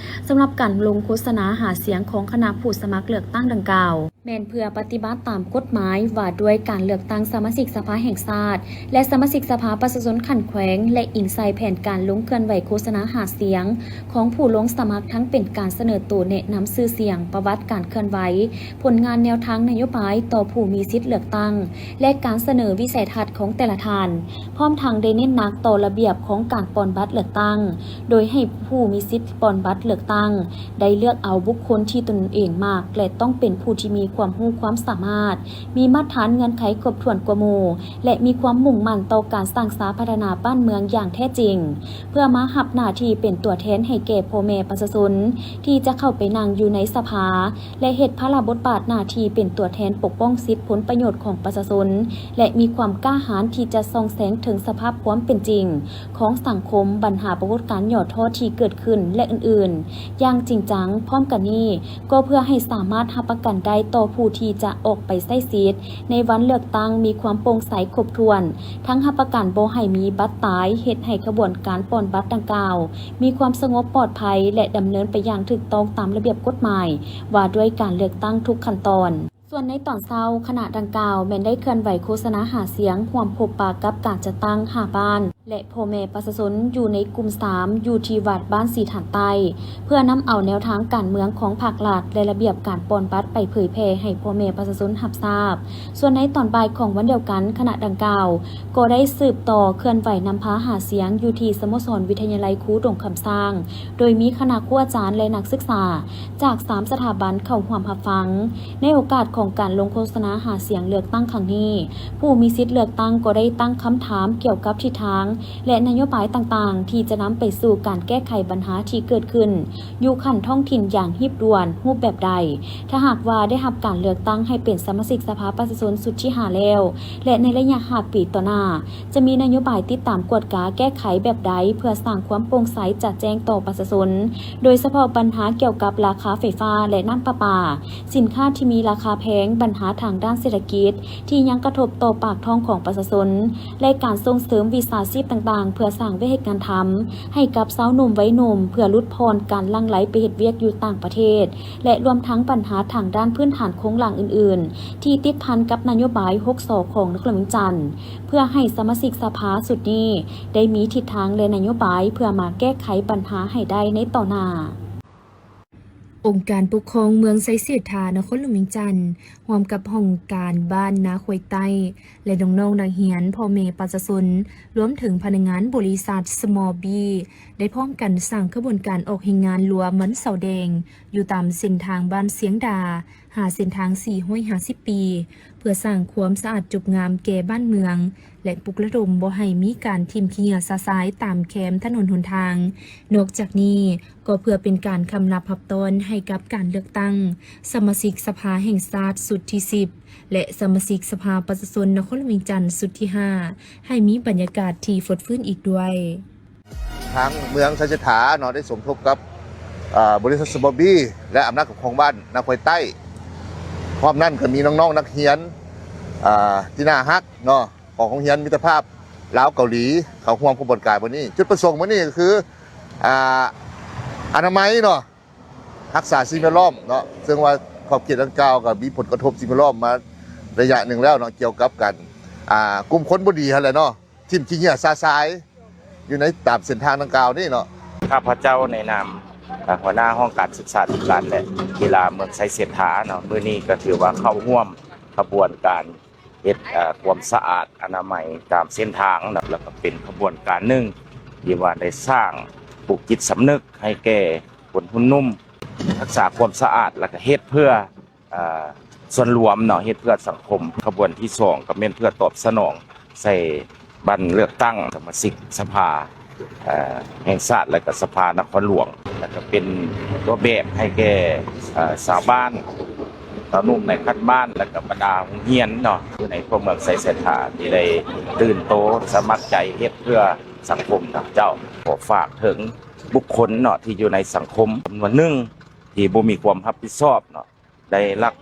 ສຳລັບການລົງໂຄສະນາຫາສຽງຂອງຄະນະຜູ້ສະໝັກເລືອກຕັ້ງດັ່ງກ່າວ ແມ່ນເພື່ອປະຕິບັດຕາມກົດໝາຍວ່າດ້ວຍການເລືອກຕັ້ງສະມາຊິກສະພາແຫ່ງຊາດ ແລະ ສະມາຊິກສະພາປະຊາຊົນຂັ້ນແຂວງ ແລະ ອີງໃສ່ແຜນການລົງເຄື່ອນໄຫວໂຄສະນາຫາສຽງຂອງຜູ້ລົງສະໝັກ ທັງເປັນການສະເໜີໂຕແນະນຳຊື່ສຽງ, ປະຫວັດການເຄື່ອນໄຫວ, ຜົນງານແນວທາງນະໂຍບາຍຕໍ່ຜູ້ມີສິດເລືອກຕັ້ງ ແລະ ການສະເໜີວິໄສທັດຂອງແຕ່ລະທ່ານ, ພ້ອມທັງໄດ້ເນັ້ນໜັກຕໍ່ລະບຽບຂອງການປ່ອນບັດເລືອກຕັ້ງ ໂດຍໃຫ້ຜູ້ມີສິດປ່ອນບັດເລືອກຕັ້ງ ໄດ້ເລືອກເອົາບຸກຄົນທີ່ຕົນເອງມັກ ແລະ ຕ້ອງເປັນຜູ້ທີ່ມີຄວາມຮູ້ຄວາມສາມາດ, ມີມາດຖານເງື່ອນໄຂຄົບຖ້ວນກວ່າໝູ່ ແລະ ມີຄວາມມຸ່ງໝັ້ນຕໍ່ການສ້າງສາພັດທະນາບ້ານເມືອງຢ່າງແທ້ຈິງ, ເພື່ອມາຮັບໜ້າທີ່ເປັນຕົວແທນໃຫ້ແກ່ພໍ່ແມ່ປະຊາຊົນ ທີ່ຈະເຂົ້າໄປນັ່ງຢູ່ໃນສະພາ ແລະ ເຮັດພາລະບົດບາດໜ້າທີ່ເປັນຕົວແທນປົກປ້ອງສິດຜົນປະໂຫຍດຂອງປະຊາຊົນ ແລະ ມີຄວາມກ້າຫານທີ່ຈະສ່ອງແສງເຖິງສະພາບຄວາມເປັນຈິງ ຂອງສັງຄົມ, ບັນຫາປາກົດການຫຍໍ້ທໍ້ທີ່ເກີດຂຶ້ນ ແລະ ອື່ນໆ ຢ່າງຈິງຈັງ. ພ້ອມກັນນີ້ ກໍເພື່ອໃຫ້ສາມາດຮັບປະກັນໄດ້ຕໍ່ຜູ້ທີ່ຈະອອກໄປໃຊ້ສິດໃນວັນເລືອກຕັ້ງມີຄວາມໂປ່ງໃສຄົບຖ້ວນ, ທັງຮັບປະກັນບໍ່ໃຫ້ມີບັດຕາຍ, ເຮັດໃຫ້ຂະບວນການປ່ອນບັດດັ່ງກ່າວມີຄວາມສະຫງົບປອດໄພ ແລະ ດຳເນີນໄປຢ່າງຖືກຕ້ອງຕາມລະບຽບກົດໝາຍວ່າດ້ວຍການເລືອກຕັ້ງທຸກຂັ້ນຕອນ. ສ່ວນໃນຕອນເຊົ້າ, ຄະນະດັ່ງກ່າວແມ່ນໄດ້ເຄື່ອນໄຫວໂຄສະນາຫາສຽງ, ຮ່ວມພົບປະກັບການຈັດຕັ້ງຫ້າບ້ານ ແລະ ພໍ່ແມ່ປະຊາຊົນຢູ່ໃນກຸ່ມສາມ ຢູ່ທີ່ວັດບ້ານສີຖານໃຕ້ ເພື່ອນຳເອົາແນວທາງການເມືອງຂອງພັກລັດ ແລະ ລະບຽບການປ່ອນບັດໄປເຜີຍແຜ່ໃຫ້ພໍ່ແມ່ປະຊາຊົນຮັບຊາບ. ສ່ວນໃນຕອນບ່າຍຂອງວັນດຽວກັນ, ຄະນະດັ່ງກ່າວກໍໄດ້ສືບຕໍ່ເຄື່ອນໄຫວນຳພາຫາສຽງຢູ່ທີ່ສະໂມສອນວິທະຍາໄລຄູດົງຄຳຊ້າງ ໂດຍມີຄະນະຄູອາຈານ ແລະ ນັກສຶກສາ ຈາກສາມສະຖາບັນເຂົ້າຮ່ວມຮັບຟັງ. ໃນໂອກາດຂອງການລົງໂຄສະນາຫາສຽງເລືອກຕັ້ງຄັ້ງນີ້, ຜູ້ມີສິດເລືອກຕັ້ງກໍໄດ້ຕັ້ງຄຳຖາມກ່ຽວກັບທິດທາງ ແລະ ນະໂຍບາຍຕ່າງໆ ທີ່ຈະນຳໄປສູ່ການແກ້ໄຂບັນຫາທີ່ເກີດຂຶ້ນຢູ່ຂັ້ນທ້ອງຖິ່ນຢ່າງຮີບດ່ວນ, ຮູບແບບໃດ ຖ້າຫາກວ່າໄດ້ຮັບການເລືອກຕັ້ງໃຫ້ເປັນສະມາຊິກສະພາປະຊາຊົນຊຸດທີຫ້າແລ້ວ ແລະ ໃນໄລຍະຫ້າປີຕໍ່ໜ້າ ຈະມີນະໂຍບາຍຕິດຕາມກວດກາແກ້ໄຂແບບໃດ ເພື່ອສ້າງຄວາມໂປ່ງໃສຈະແຈ້ງຕໍ່ປະຊາຊົນ, ໂດຍສະເພາະບັນຫາກ່ຽວກັບລາຄາໄຟຟ້າ ແລະ ນ້ຳປະປາ, ສິນຄ້າທີ່ມີລາຄາແພງ, ບັນຫາທາງດ້ານເສດຖະກິດທີ່ຍັງກະທົບຕໍ່ປາກທ້ອງຂອງປະຊາຊົນ ແລະ ການສົ່ງເສີມວິຊາຊີບຕ່າງໆ ເພື່ອສ້າງວຽກເຮັດງານທຳໃຫ້ກັບຊາວໜຸ່ມໄວໜຸ່ມ ເພື່ອຫຼຸດຜ່ອນການຫຼັ່ງໄຫຼໄປເຮັດວຽກຢູ່ຕ່າງປະເທດ ແລະ ລວມທັງບັນຫາທາງດ້ານພື້ນຖານໂຄງລ່າງອື່ນໆ ທີ່ຕິດພັນກັບນະໂຍບາຍຫົກ ສ ຂອງນະຄອນຫຼວງວຽງຈັນ. ເພື່ອໃຫ້ສະມາຊິກສະພາຊຸດນີ້ໄດ້ມີທິດທາງ ແລະ ນະໂຍບາຍເພື່ອມາແກ້ໄຂບັນຫາໃຫ້ໄດ້ໃນຕໍ່ໜ້າ. ອົງການປົກຄອງເມືອງໄຊເສດຖາ ນະຄອນຫຼວງວຽງຈັນ ຮ່ວມກັບຫ້ອງການບ້ານນາຄວາຍໃຕ້ ແລະ ນ້ອງໆນັກຮຽນ, ພໍ່ແມ່ປະຊາຊົນ, ລວມເຖິງພະນັກງານບໍລິສັດ Small Bee ໄດ້ພ້ອມກັນສ້າງຂະບວນການອອກແຮງງານລວມວັນເສົາແດງ ຢູ່ຕາມເສັ້ນທາງບ້ານຊຽງດາ ຫາເສັ້ນທາງສີ່ຮ້ອຍຫ້າສິບປີ ເພື່ອສ້າງຄວາມສະອາດຈົບງາມແກ່ບ້ານເມືອງ ແລະ ປຸກລະດົມບໍ່ໃຫ້ມີການຖິ້ມຂີ້ເຫຍື້ອຊະຊາຍຕາມແຄມຖະໜົນຫົນທາງ. ນອກຈາກນີ້ ກໍເພື່ອເປັນການຄຳນັບຮັບຕ້ອນໃຫ້ກັບການເລືອກຕັ້ງສະມາຊິກສະພາແຫ່ງຊາດຊຸດທີສິບ ແລະ ສະມາຊິກສະພາປະຊາຊົນນະຄອນຫຼວງວຽງຈັນຊຸດທີຫ້າ ໃຫ້ມີບັນຍາກາດທີ່ຟົດຟື້ນອີກດ້ວຍ. ທາງເມືອງໄຊເສດຖາເນາະ ໄດ້ສົມທົບກັບ ເອີ ບໍລິສັດ Small Bee ແລະ ອຳນາດປົກຄອງບ້ານນາຄວາຍໃຕ້ ພ້ອມນັ້ນກໍມີນ້ອງໆນັກຮຽນ ເອີ ທີ່ໜ້າຮັກເນາະ ຂອງໂຮງຮຽນມິດຕະພາບລາວເກົາຫຼີ ເຂົ້າຮ່ວມຂະບວນການມື້ນີ້. ຈຸດປະສົງມື້ນີ້ກໍຄື ອາ ອະນາໄມເນາະ ຮັກສາສິ່ງແວດລ້ອມເນາະ ເຊິ່ງວ່າຂອບເຂດດັ່ງກ່າວກໍມີຜົນກະທົບສິ່ງແວດລ້ອມມາໄລຍະໜຶ່ງແລ້ວເນາະ ກ່ຽວກັບການ ອ່າ ກຸ່ມຄົນບໍ່ດີຫັ້ນແຫຼະເນາະ ຖິ້ມຂີ້ເຫຍື້ອຊະຊາຍຢູ່ໃນຕາມເສັ້ນທາງດັ່ງກ່າວນີ້ເນາະ. ຂ້າພະເຈົ້າໃນນາມ ອ່າ ຫົວໜ້າຫ້ອງການສຶກສາທິການ ແລະ ກິລາເມືອງໄຊເສດຖາເນາະ ມື້ນີ້ກໍຖືວ່າເຂົ້າຮ່ວມຂະບວນການເຮັດ ເອີ ຄວາມສະອາດອະນາໄມຕາມເສັ້ນທາງເນາະ ແລ້ວກໍເປັນຂະບວນການໜຶ່ງທີ່ວ່າໄດ້ສ້າງປູກຈິດສຳນຶກໃຫ້ແກ່ຄົນຮຸ່ນໜຸ່ມ ຮັກສາຄວາມສະອາດ ແລ້ວກໍເຮັດເພື່ອ ເອີ ສ່ວນລວມເນາະ ເຮັດເພື່ອສັງຄົມ. ຂະບວນທີສອງກໍແມ່ນເພື່ອຕອບສະໜອງໃສ່ບັດເລືອກຕັ້ງສະມາຊິກສະພາ ເອີ ແຫ່ງຊາດ ແລະ ກໍສະພານະຄອນຫຼວງ ແລະ ກໍເປັນຕົວແບບໃຫ້ແກ່ ເອີ ຊາວບ້ານ ຊາວໜຸ່ມໃນຂັ້ນບ້ານ ແລະ ກໍບັນດາໂຮງຮຽນເນາະ ຢູ່ໃນຕົວເມືອງໄຊເສດຖາ ທີ່ໄດ້ຕື່ນໂຕສະໝັກໃຈເຮັດເພື່ອສັງຄົມ. ຂ້າພະເຈົ້າຂໍຝາກເຖິງບຸກຄົນເນາະ ທີ່ຢູ່ໃນສັງຄົມຈຳນວນໜຶ່ງ ທີ່ບໍ່ມີຄວາມຮັບຜິດຊອບເນາະ ໄດ້ລັກ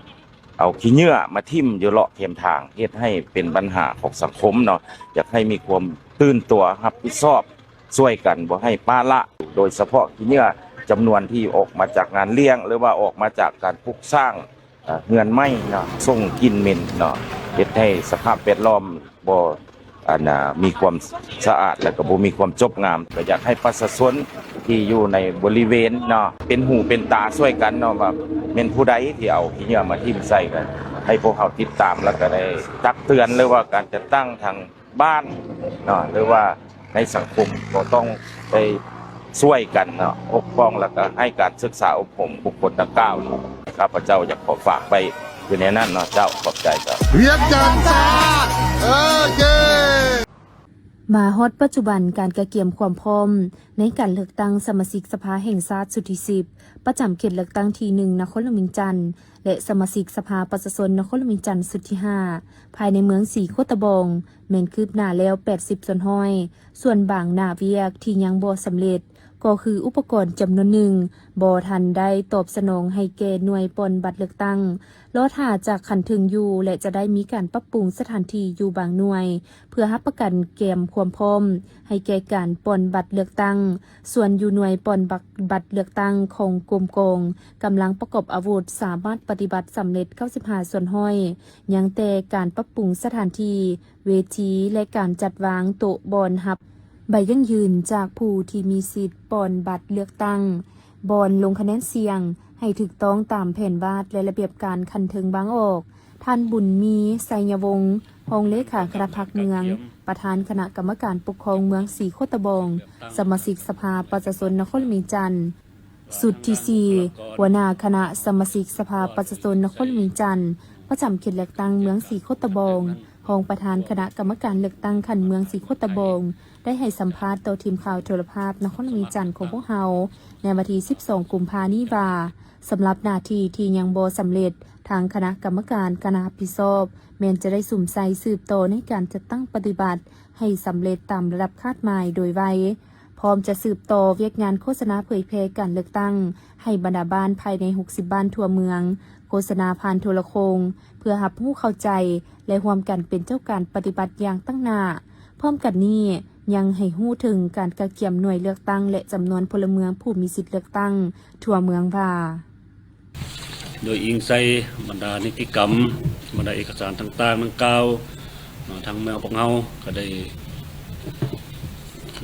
ເອົາຂີ້ເຫຍື້ອມາຖິ້ມຢູ່ເລາະແຄມທາງ ເຮັດໃຫ້ເປັນບັນຫາຂອງສັງຄົມເນາະ. ຢາກໃຫ້ມີຄວາມຕື່ນຕົວຮັບຜິດຊອບ ຊ່ວຍກັນບໍ່ໃຫ້ປະລະ ໂດຍສະເພາະຂີ້ເຫຍື້ອຈຳນວນທີ່ອອກມາຈາກງານລ້ຽງ ຫຼືວ່າອອກມາຈາກການປຸກສ້າງ ເອີ ເຮືອນໃໝ່ເນາະ ສົ່ງກິ່ນເໝັນເນາະ ເຮັດໃຫ້ສະພາບແວດລ້ອມບໍ່ ອັນ ອາ ມີຄວາມສະອາດ ແລ້ວກໍບໍ່ມີຄວາມຈົບງາມ. ກໍຢາກໃຫ້ປະຊາຊົນທີ່ຢູ່ໃນບໍລິເວນເນາະ ເປັນຫູເປັນຕາຊ່ວຍກັນເນາະ ວ່າແມ່ນຜູ້ໃດທີ່ເອົາຂີ້ເຫຍື້ອມາຖິ້ມໃສ່ ກໍໃຫ້ພວກເຮົາຕິດຕາມ ແລ້ວກໍໄດ້ຕັກເຕືອນ ຫຼືວ່າການຈັດຕັ້ງທາງ ບ້ານເນາະ ຫຼືວ່າໃນສັງຄົມກໍຕ້ອງໄດ້ຊ່ວຍກັນເນາະ ປົກປ້ອງ ແລ້ວກໍໃຫ້ການສຶກສາອົບຮົມບຸກຄົນດັ່ງກ່າວ. ຂ້າພະເຈົ້າຢາກຂໍຝາກໄວ້ຢູ່ໃນນັ້ນເນາະເຈົ້າ. ຂອບໃຈເຈົ້າ. ວຽກຈັນຊາດ ເອີ ເຢ້. ມາຮອດປັດຈຸບັນ ການກະກຽມຄວາມພ້ອມໃນການເລືອກຕັ້ງສະມາຊິກສະພາແຫ່ງຊາດຊຸດທີສິບ ປະຈຳເຂດເລືອກຕັ້ງທີໜຶ່ງ ນະຄອນຫຼວງວຽງຈັນ ແລະ ສະມາຊິກສະພາປະຊາຊົນນະຄອນຫຼວງວຽງຈັນຊຸດທີຫ້າ ພາຍໃນເມືອງສີໂຄດຕະບອງ ແມ່ນຄືບໜ້າແລ້ວແປດສິບສ່ວນຮ້ອຍ, ສ່ວນບາງໜ້າວຽກທີ່ຍັງບໍ່ສຳເລັດ ກໍຄືອຸປະກອນຈຳນວນໜຶ່ງບໍ່ທັນໄດ້ຕອບສະໜອງໃຫ້ແກ່ໜ່ວຍປ່ອນບັດເລືອກຕັ້ງ ລໍຖ້າຈາກຂັ້ນເທິງຢູ່ ແລະ ຈະໄດ້ມີການປັບປຸງສະຖານທີ່ຢູ່ບາງໜ່ວຍ ເພື່ອຮັບປະກັນກຽມຄວາມພ້ອມໃຫ້ແກ່ການປ່ອນບັດເລືອກຕັ້ງ. ສ່ວນຢູ່ໜ່ວຍປ່ອນບັດ ບັດເລືອກຕັ້ງຂອງກົມກອງ ກຳລັງປະກອບອາວຸດ ສາມາດປະຕິບັດສຳເລັດເກົ້າສິບຫ້າສ່ວນຮ້ອຍ ຍັງແຕ່ການປັບປຸງສະຖານທີ່, ເວທີ ແລະ ການຈັດວາງໂຕະບ່ອນຮັບໃບຢັ້ງຢືນຈາກຜູ້ທີ່ມີສິດປ່ອນບັດເລືອກຕັ້ງ, ບ່ອນລົງຄະແນນສຽງ ໃຫ້ຖືກຕ້ອງຕາມແຜນວາດ ແລະ ລະບຽບການຂັ້ນເທິງວາງອອກ. ທ່ານ ບຸນມີ ໄຊຍະວົງ ຮອງເລຂາຄະນະພັກເມືອງ, ປະທານຄະນະກຳມະການປົກຄອງເມືອງສີໂຄດຕະບອງ, ສະມາຊິກສະພາປະຊາຊົນນະຄອນຫຼວງວຽງຈັນ ຊຸດທີສີ່ ຫົວໜ້າຄະນະສະມາຊິກສະພາປະຊາຊົນນະຄອນຫຼວງວຽງຈັນ ປະຈຳເຂດເລືອກຕັ້ງເມືອງສີໂຄດຕະບອງ, ຮອງປະທານຄະນະກຳມະການເລືອກຕັ້ງຂັ້ນເມືອງສີໂຄດຕະບອງ ໄດ້ໃຫ້ສຳພາດຕໍ່ທີມຂ່າວໂທລະພາບນະຄອນຫຼວງວຽງຈັນຂອງພວກເຮົາ ໃນວັນທີສິບສອງ ກຸມພານີ້ວ່າ ສຳລັບໜ້າທີ່ທີ່ຍັງບໍ່ສຳເລັດ, ທາງຄະນະກຳມະການການຮັບຜິດຊອບ ແມ່ນຈະໄດ້ສຸມໃສ່ສືບຕໍ່ໃນການຈັດຕັ້ງປະຕິບັດໃຫ້ສຳເລັດຕາມລະດັບຄາດໝາຍໂດຍໄວ, ພ້ອມຈະສືບຕໍ່ວຽກງານໂຄສະນາເຜີຍແຜ່ການເລືອກຕັ້ງໃຫ້ບັນດາບ້ານພາຍໃນຫົກສິບບ້ານທົ່ວເມືອງ, ໂຄສະນາຜ່ານໂທລະໂຄ່ງ ເພື່ອຮັບຮູ້ເຂົ້າໃຈ ແລະ ຮ່ວມກັນເປັນເຈົ້າການປະຕິບັດຢ່າງຕັ້ງໜ້າ. ພ້ອມກັນນີ້ ຍັງໃຫ້ຮູ້ເຖິງການກະກຽມໜ່ວຍເລືອກຕັ້ງ ແລະ ຈຳນວນພົນລະເມືອງຜູ້ມີສິດເລືອກຕັ້ງທົ່ວເມືອງວ່າ ໂດຍອີງໃສ່ບັນດານິຕິກຳ, ບັນດາເອກະສານຕ່າງໆດັ່ງກ່າວເນາະ, ທາງເມືອງພວກເຮົາກໍໄດ້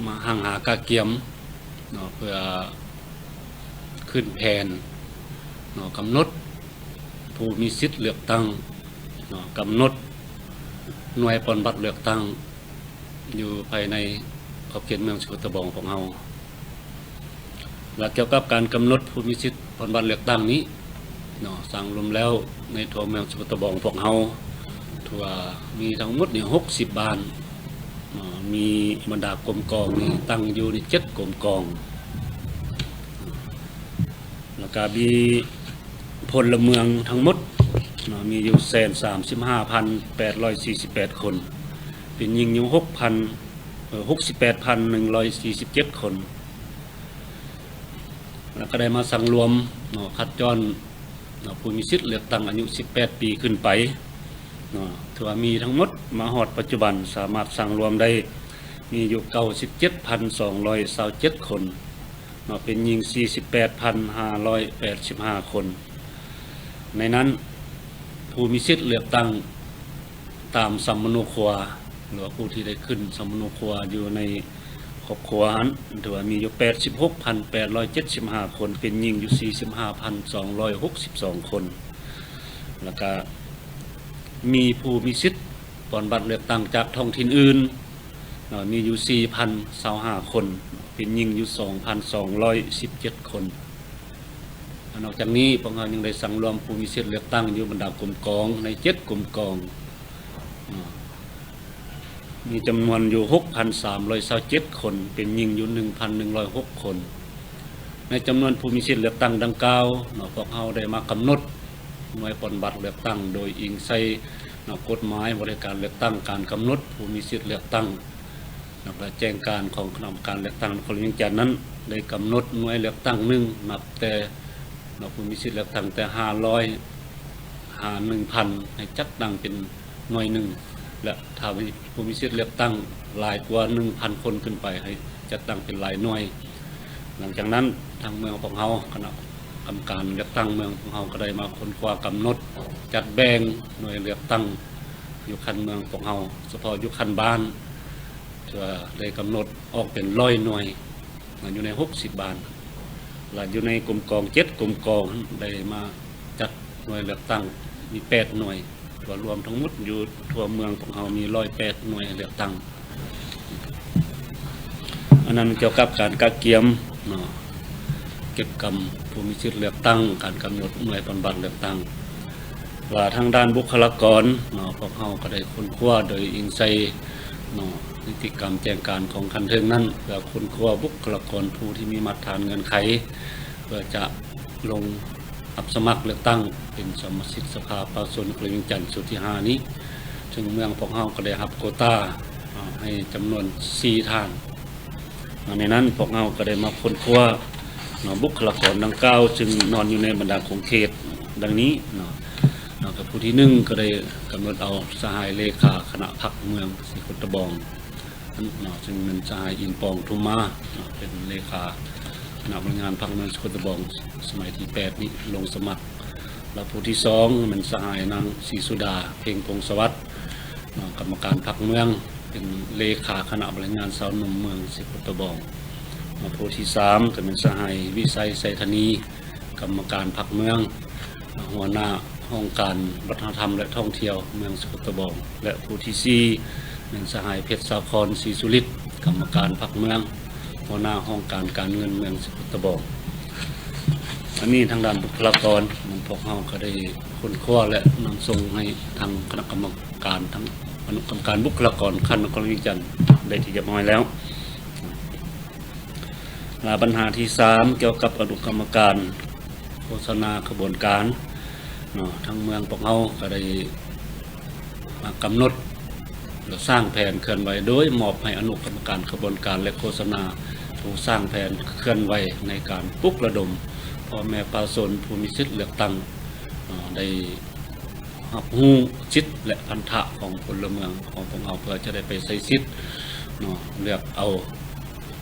ມາຮັ່ງຫາກະກຽມເນາະ ເພື່ອຂຶ້ນແຜນເນາະ, ກຳນົດຜູ້ມີສິດເລືອກຕັ້ງເນາະ, ກຳນົດໜ່ວຍປ່ອນບັດເລືອກຕັ້ງ ຢູ່ພາຍໃນຂອບເຂດເມືອງສີໂຄດຕະບອງຂອງເຮົາ ແລະ ກ່ຽວກັບການກຳນົດຜູ້ມີສິດປ່ອນບັດເລືອກຕັ້ງນີ້ເນາະ, ສັງລວມແລ້ວໃນທົ່ວເມືອງສີໂຄດຕະບອງພວກເຮົາ ທົ່ວ ມີທັງໝົດນີ້ຫົກສິບບ້ານເນາະ, ມີບັນດາກົມກອງນີ້ຕັ້ງຢູ່ນີ້ເຈັດກົມກອງ ແລ້ວກະມີພົນລະເມືອງທັງໝົດເນາະ ມີຢູ່ແສນສາມສິບຫ້າພັນແປດຮ້ອຍສີ່ສິບແປດຄົນ, ເປັນຍິງຢູ່ຫົກພັນ ເອີ ຫົກສິບແປດພັນໜຶ່ງຮ້ອຍສີ່ສິບເຈັດຄົນ ແລ້ວກະໄດ້ມາສັງລວມເນາະ ຄັດຈ້ອນເນາະ ຜູ້ມີສິດເລືອກຕັ້ງອາຍຸສິບແປດປີຂຶ້ນໄປເນາະ, ຖືວ່າມີທັງໝົດມາຮອດປັດຈຸບັນສາມາດສັງລວມໄດ້ ມີຢູ່ເກົ້າສິບເຈັດພັນສອງຮ້ອຍຊາວເຈັດຄົນເນາະ, ເປັນຍິງສີ່ສິບແປດພັນຫ້າຮ້ອຍແປດສິບຫ້າຄົນ. ໃນນັ້ນ ຜູ້ມີສິດເລືອກຕັ້ງ ຕາມສຳມະໂນຄົວ ຫຼືວ່າຜູ້ທີ່ໄດ້ຂຶ້ນສຳມະໂນຄົວຢູ່ໃນຄອບຄົວຫັ້ນ ຖືວ່າມີຢູ່ແປດສິບຫົກພັນແປດຮ້ອຍເຈັດສິບຫ້າຄົນ, ເປັນຍິງຢູ່ສີ່ສິບຫ້າພັນສອງຮ້ອຍຫົກສິບສອງຄົນ, ແລ້ວກະມີຜູ້ມີສິດປ່ອນບັດເລືອກຕັ້ງຈາກທ້ອງຖິ່ນອື່ນເນາະ ມີຢູ່ສີ່ພັນຊາວຫ້າຄົນ, ເປັນຍິງຢູ່ສອງພັນສອງຮ້ອຍສິບເຈັດຄົນ. ນອກຈາກນີ້ ພວກເຮົາຍັງໄດ້ສັງລວມຜູ້ມີສິດເລືອກຕັ້ງຢູ່ບັນດາກົມກອງໃນເຈັດກົມກອງ ເນາະ ມີຈຳນວນຢູ່ຫົກພັນສາມຮ້ອຍຊາວເຈັດຄົນ, ເປັນຍິງຢູ່ໜຶ່ງພັນໜຶ່ງຮ້ອຍຫົກຄົນ. ໃນຈຳນວນຜູ້ມີສິດເລືອກຕັ້ງດັ່ງກ່າວເນາະ ພວກເຮົາໄດ້ມາກຳນົດໜ່ວຍປ່ອນບັດເລືອກຕັ້ງ ໂດຍອີງໃສ່ເນາະ ກົດໝາຍວ່າດ້ວຍການເລືອກຕັ້ງ, ການກຳນົດຜູ້ມີສິດເລືອກຕັ້ງ ແລ້ວກະແຈ້ງການຂອງຄະນະກຳມະການເລືອກຕັ້ງນະຄອນຫຼວງວຽງຈັນນັ້ນ ໄດ້ກຳນົດໜ່ວຍເລືອກຕັ້ງໜຶ່ງ ນັບແຕ່ເນາະ ຜູ້ມີສິດເລືອກຕັ້ງແຕ່ຫ້າຮ້ອຍຫາໜຶ່ງພັນ ໃຫ້ຈັດຕັ້ງເປັນໜ່ວຍໜຶ່ງ ແລະ ຖ້າມີຜູ້ມີສິດເລືອກຕັ້ງຫຼາຍກວ່າໜຶ່ງພັນຄົນຂຶ້ນໄປ ໃຫ້ຈັດຕັ້ງເປັນຫຼາຍໜ່ວຍ. ຫຼັງຈາກນັ້ນ ທາງເມືອງພວກເຮົາ ຄະນະກຳມະການເລືອກຕັ້ງເມືອງພວກເຮົາ ກໍໄດ້ມາຄົ້ນຄວ້າກຳນົດຈັດແບ່ງໜ່ວຍເລືອກຕັ້ງຢູ່ຂັ້ນເມືອງພວກເຮົາ ສະເພາະຢູ່ຂັ້ນບ້ານ ຖືວ່າໄດ້ກຳນົດອອກເປັນຮ້ອຍໜ່ວຍ ຢູ່ໃນຫົກສິບບ້ານ ແລະ ຢູ່ໃນກົມກອງເຈັດກົມກອງ ໄດ້ມາຈັດໜ່ວຍເລືອກຕັ້ງມີແປດໜ່ວຍ ວ່າລວມທັງໝົດຢູ່ທົ່ວເມືອງຂອງເຮົາມີຮ້ອຍແປດໜ່ວຍເລືອກຕັ້ງ. ອັນນັ້ນກ່ຽວກັບການກະກຽມເນາະ ເກັບກຳຜູ້ມີສິດເລືອກຕັ້ງ, ການກຳນົດໜ່ວຍປະຕິບັດເລືອກຕັ້ງ. ວ່າທາງດ້ານບຸກຄະລາກອນເນາະ ພວກເຮົາກໍໄດ້ຄົ້ນຄວ້າໂດຍອີງໃສ່ເນາະ ນິຕິກຳແຈ້ງການຂອງຂັ້ນເທິງນັ້ນ ເພື່ອຄົ້ນຄວ້າບຸກຄະລາກອນຜູ້ທີ່ມີມາດຕະຖານເງື່ອນໄຂ ເພື່ອຈະລົງ ຮັບສະໝັກເລືອກຕັ້ງເປັນສະມາຊິກສະພາປະຊາຊົນແຂວງວຽງຈັນຊຸດທີຫ້ານີ້ ເຊິ່ງເມືອງພວກເຮົາກໍໄດ້ຮັບໂຄຕາໃຫ້ຈຳນວນສີ່ທ່ານ. ໃນນັ້ນພວກເຮົາກໍໄດ້ມາຄົ້ນຄວ້າເນາະ ບຸກຄະລາກອນດັ່ງກ່າວ ເຊິ່ງນອນຢູ່ໃນບັນດາຂົງເຂດດັ່ງນີ້ເນາະ. ເນາະ ກໍຜູ້ທີໜຶ່ງກໍໄດ້ກຳນົດເອົາສະຫາຍເລຂາຄະນະພັກເມືອງເຊໂຄດຕະບອງ ເນາະ ເຊິ່ງແມ່ນສະຫາຍ ອິນປອງ ທຸມມາ ເນາະ ເປັນເລຂາຄະນະບໍລິຫານພັກເມືອງເຊໂຄດຕະບອງ ສະໄໝທີແປດນີ້ລົງສະໝັກ. ແລະ ຜູ້ທີສອງແມ່ນສະຫາຍນາງ ສີສຸດາ ເພັງພົງສະຫວັດ ເນາະ ກຳມະການພັກເມືອງ ເປັນເລຂາຄະນະບໍລິຫານຊາວໜຸ່ມເມືອງເຊໂຄດຕະບອງ. ແລະ ຜູ້ທີສາມກໍແມ່ນສະຫາຍ ວິໄສ ໄຊທານີ ກຳມະການພັກເມືອງ ຫົວໜ້າຫ້ອງການວັດທະນະທຳ ແລະ ທ່ອງທ່ຽວເມືອງເຊໂຄດຕະບອງ ແລະ ຜູ້ທີສີ່ແມ່ນສະຫາຍ ເພັດສາຄອນ ສີສຸລິດ ກຳມະການພັກເມືອງ ຫົວໜ້າຫ້ອງການການເງິນເມືອງເຊໂຄດຕະບອງ. ອັນນີ້ທາງດ້ານບຸກຄະລາກອນ ພວກເຮົາກໍໄດ້ຄົ້ນຄວ້າ ແລະ ນຳສົ່ງໃຫ້ທາງຄະນະກຳມະການ ທາງອະນຸກຳມະການບຸກຄະລາກອນຂັ້ນນະຄອນຫຼວງວຽງຈັນໄດ້ທີ່ຮຽບຮ້ອຍແລ້ວ. ລະບັນຫາທີສາມ ກ່ຽວກັບອະນຸກຳມະການໂຄສະນາຂະບວນການເນາະ ທາງເມືອງພວກເຮົາກໍໄດ້ມາກຳນົດ ແລະ ສ້າງແຜນເຄື່ອນໄຫວ ໂດຍມອບໃຫ້ອະນຸກຳມະການຂະບວນການ ແລະ ໂຄສະນາ ຜູ້ສ້າງແຜນເຄື່ອນໄຫວໃນການປຸກລະດົມພໍ່ແມ່ປະຊາຊົນຜູ້ມີສິດເລືອກຕັ້ງເນາະ ໄດ້ ຮັບຮູ້ສິດ ແລະ ພັນທະຂອງພົນລະເມືອງຂອງພວກເຮົາ ເພື່ອຈະໄດ້ໄປໃຊ້ສິດເນາະ ເລືອກເອົາ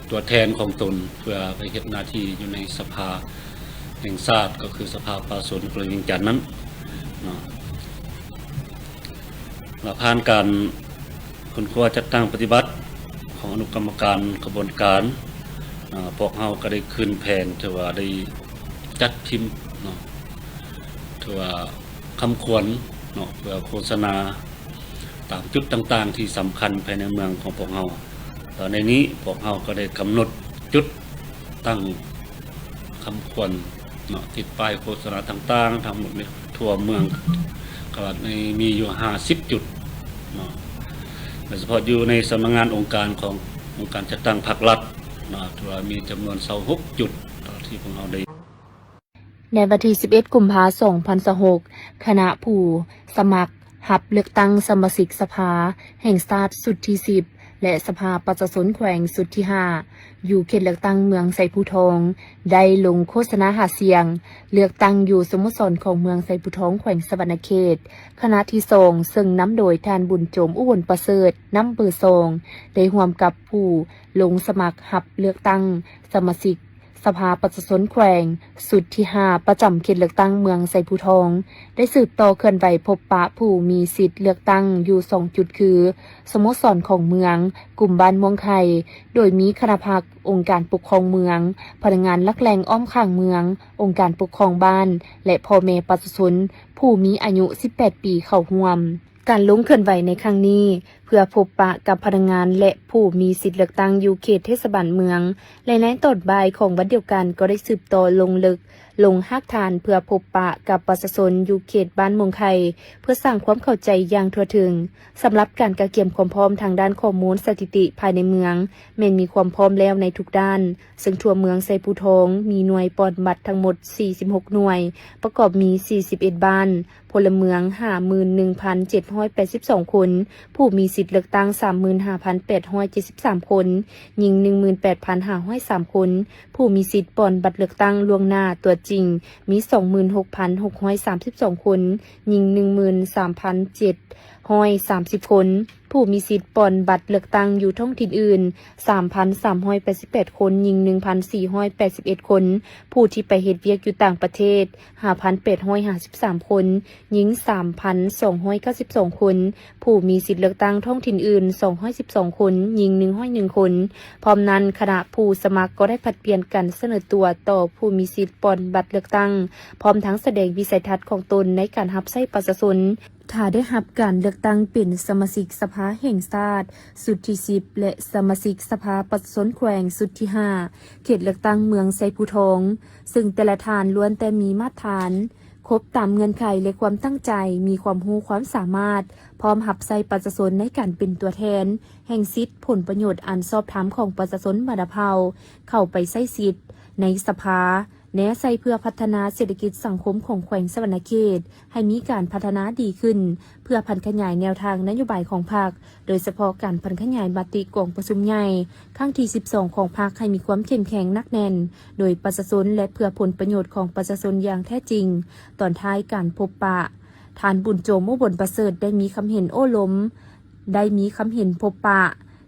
ຕົວແທນຂອງຕົນ ເພື່ອໄປເຮັດໜ້າທີ່ຢູ່ໃນສະພາແຫ່ງຊາດ ກໍຄືສະພາປະຊາຊົນແຂວງວຽງຈັນນັ້ນເນາະ. ລະຜ່ານການຄົ້ນຄວ້າຈັດຕັ້ງປະຕິບັດຂອງອະນຸກຳມະການຂະບວນການເນາະ ພວກເຮົາກໍໄດ້ຂຶ້ນແຜນ ຖືວ່າໄດ້ຈັດພິມເນາະ ຖືວ່າ ຄຳຂວັນເນາະ ເພື່ອໂຄສະນາຕາມຈຸດຕ່າງໆທີ່ສຳຄັນພາຍໃນເມືອງຂອງພວກເຮົາ. ແລ້ວໃນນີ້ພວກເຮົາກໍໄດ້ກຳນົດຈຸດຕັ້ງຄຳຂວັນເນາະ ຕິດປ້າຍໂຄສະນາຕ່າງໆ ທັງໝົດໃນທົ່ວເມືອງ ກໍວ່າໃນ ມີຢູ່ຫ້າສິບຈຸດເນາະ ໂດຍສະເພາະຢູ່ໃນສຳນັກງານອົງການຂອງອົງການຈັດຕັ້ງພັກລັດເນາະ ຖືວ່າມີຈຳນວນຊາວຫົກຈຸດ ເທົ່າທີ່ພວກເຮົາໄດ້ ໃນວັນທີສິບເອັດ ກຸມພາ ສອງພັນຊາວຫົກ ຄະນະຜູ້ສະໝັກຮັບເລືອກຕັ້ງສະມາຊິກສະພາແຫ່ງຊາດຊຸດທີສິບ ແລະ ສະພາປະຊາຊົນແຂວງຊຸດທີຫ້າ ຢູ່ເຂດເລືອກຕັ້ງເມືອງໄຊພູທອງ ໄດ້ລົງໂຄສະນາຫາສຽງເລືອກຕັ້ງຢູ່ສະໂມສອນຂອງເມືອງໄຊພູທອງ ແຂວງສະຫວັນນະເຂດ ຄະນະທີສອງ ເຊິ່ງນຳໂດຍທ່ານ ບຸນໂຈມ ອຸບົນປະເສີດ ນຳເບີສອງ ໄດ້ຮ່ວມກັບຜູ້ລົງສະໝັກຮັບເລືອກຕັ້ງສະມາຊິກ ສະພາປະຊາຊົນແຂວງ ຊຸດທີຫ້າ ປະຈຳເຂດເລືອກຕັ້ງເມືອງໄຊພູທອງ ໄດ້ສືບຕໍ່ເຄື່ອນໄຫວພົບປະຜູ້ມີສິດເລືອກຕັ້ງຢູ່ສອງຈຸດ ຄື ສະໂມສອນຂອງເມືອງ, ກຸ່ມບ້ານມ່ວງໄຂ່, ໂດຍມີຄະນະພັກ, ອົງການປົກຄອງເມືອງ, ພະນັກງານຫຼັກແຫຼ່ງອ້ອມຂ້າງເມືອງ, ອົງການປົກຄອງບ້ານ ແລະ ພໍ່ແມ່ປະຊາຊົນຜູ້ມີອາຍຸສິບແປດປີເຂົ້າຮ່ວມ. ການລົງເຄື່ອນໄຫວໃນຄັ້ງນີ້ ເພື່ອພົບປະກັບພະນັກງານ ແລະ ຜູ້ມີສິດເລືອກຕັ້ງຢູ່ເຂດເທດສະບານເມືອງ ແລະ ໃນຕອນບ່າຍຂອງວັນດຽວກັນ ກໍໄດ້ສືບຕໍ່ລົງເລິກ ລົງຮາກຖານເພື່ອພົບປະກັບປະຊາຊົນຢູ່ເຂດບ້ານມ່ວງໄຂ່ ເພື່ອສ້າງຄວາມເຂົ້າໃຈຢ່າງທົ່ວເຖິງ. ສຳລັບການກະກຽມຄວາມພ້ອມທາງດ້ານຂໍ້ມູນສະຖິຕິພາຍໃນເມືອງ ແມ່ນມີຄວາມພ້ອມແລ້ວໃນທຸກດ້ານ, ເຊິ່ງທົ່ວເມືອງໄຊພູທອງມີໜ່ວຍປ່ອນບັດທັງໝົດສີ່ສິບຫົກໜ່ວຍ, ປະກອບມີສີ່ສິບເອັດບ້ານ, ພົນລະເມືອງຫ້າໝື່ນໜຶ່ງພັນເຈັດຮ້ອຍແປດສິບສອງຄົນ, ຜູ້ມີສິດເລືອກຕັ້ງສາມໝື່ນຫ້າພັນແປດຮ້ອຍເຈັດສິບສາມຄົນ, ຍິງໜຶ່ງໝື່ນແປດພັນຫ້າຮ້ອຍສາມຄົນ, ຜູ້ມີສິດປ່ອນບັດເລືອກຕັ້ງລ່ວງໜ້າຕົວຈິງມີສອງໝື່ນຫົກພັນຫົກຮ້ອຍສາມສິບສອງຄົນ, ຍິງໜຶ່ງໝື່ນສາມພັນເຈັດຮ້ອຍສາມສິບຄົນ, ຜູ້ມີສິດປ່ອນບັດເລືອກຕັ້ງຢູ່ທ້ອງຖິ່ນອື່ນສາມພັນສາມຮ້ອຍແປດສິບແປດຄົນ, ຍິງໜຶ່ງພັນສີ່ຮ້ອຍແປດສິບເອັດຄົນ, ຜູ້ທີ່ໄປເຮັດວຽກຢູ່ຕ່າງປະເທດ ຫ້າພັນແປດຮ້ອຍຫ້າສິບສາມຄົນ, ຍິງສາມພັນສອງຮ້ອຍເກົ້າສິບສອງຄົນ, ຜູ້ມີສິດເລືອກຕັ້ງທ້ອງຖິ່ນອື່ນສອງຮ້ອຍສິບສອງຄົນ, ຍິງໜຶ່ງຮ້ອຍໜຶ່ງຄົນ. ພ້ອມນັ້ນ, ຄະນະຜູ້ສະໝັກກໍໄດ້ຜັດປ່ຽນກັນສະເໜີຕົວຕໍ່ຜູ້ມີສິດປ່ອນບັດເລືອກຕັ້ງ, ພ້ອມທັງສະແດງວິໄສທັດຂອງຕົນໃນການຮັບໃຊ້ປະຊາຊົນ. ຖ້າໄດ້ຮັບການເລືອກຕັ້ງເປັນສະມາຊິກສະພາແຫ່ງຊາດຊຸດທີສິບ ແລະ ສະມາຊິກສະພາປະຊາຊົນແຂວງຊຸດທີຫ້າ ເຂດເລືອກຕັ້ງເມືອງໄຊພູທອງ, ເຊິ່ງແຕ່ລະທ່ານລ້ວນແຕ່ມີມາດຖານ ຄົບຕາມເງື່ອນໄຂ ແລະ ຄວາມຕັ້ງໃຈ, ມີຄວາມຮູ້ຄວາມສາມາດ, ພ້ອມຮັບໃຊ້ປະຊາຊົນໃນການເປັນຕົວແທນແຫ່ງສິດຜົນປະໂຫຍດອັນຊອບທຳຂອງປະຊາຊົນບັນດາເຜົ່າ ເຂົ້າໄປໃຊ້ສິດໃນສະພາ, ແນໃສ່ເພື່ອພັດທະນາເສດຖະກິດສັງຄົມຂອງແຂວງສະຫວັນນະເຂດ ໃຫ້ມີການພັດທະນາດີຂຶ້ນ, ເພື່ອຜັນຂະຫຍາຍແນວທາງນະໂຍບາຍຂອງພັກ, ໂດຍສະເພາະການຜັນຂະຫຍາຍມະຕິກອງປະຊຸມໃຫຍ່ຄັ້ງທີສິບສອງຂອງພັກໃຫ້ມີຄວາມເຂັ້ມແຂງໜັກແໜ້ນ ໂດຍປະຊາຊົນ ແລະ ເພື່ອຜົນປະໂຫຍດຂອງປະຊາຊົນຢ່າງແທ້ຈິງ. ຕອນທ້າຍການພົບປະ, ທ່ານ ບຸນໂຈມ ອຸບົນປະເສີດ ໄດ້ມີຄຳເຫັນໂອ້ລົມ, ໄດ້ມີຄຳເຫັນພົບປະ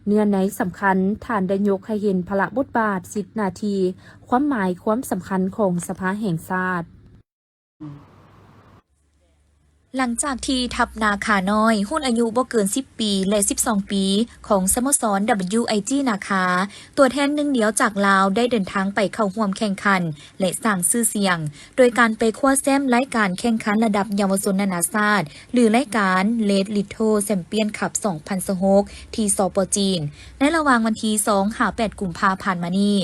ເນື້ອໃນສຳຄັນ, ທ່ານໄດ້ຍົກໃຫ້ເຫັນພາລະບົດບາດ, ສິດໜ້າທີ່, ຄວາມໝາຍ, ຄວາມສຳຄັນຂອງສະພາແຫ່ງຊາດ. ຫຼັງຈາກທີ່ທັບນາຄານ້ອຍ ຮຸ່ນອາຍຸບໍ່ເກີນສິບປີ ແລະ ສິບສອງປີ ຂອງສະໂມສອນ WIG ນາຄາ ຕົວແທນໜຶ່ງດຽວຈາກລາວ ໄດ້ເດີນທາງໄປເຂົ້າຮ່ວມແຂ່ງຂັນ ແລະ ສ້າງຊື່ສຽງ ໂດຍການໄປຄວ້າແຊ້ມລາຍການແຂ່ງຂັນລະດັບເຍົາວະຊົນນານາຊາດ ຫຼື ລາຍການ Red Little Champion Cup ສອງພັນຊາວຫົກ ທີ່ ສປ ຈີນ ໃນລະຫວ່າງວັນທີສອງ ຫາ ແປດ ກຸມພາຜ່ານມານີ້.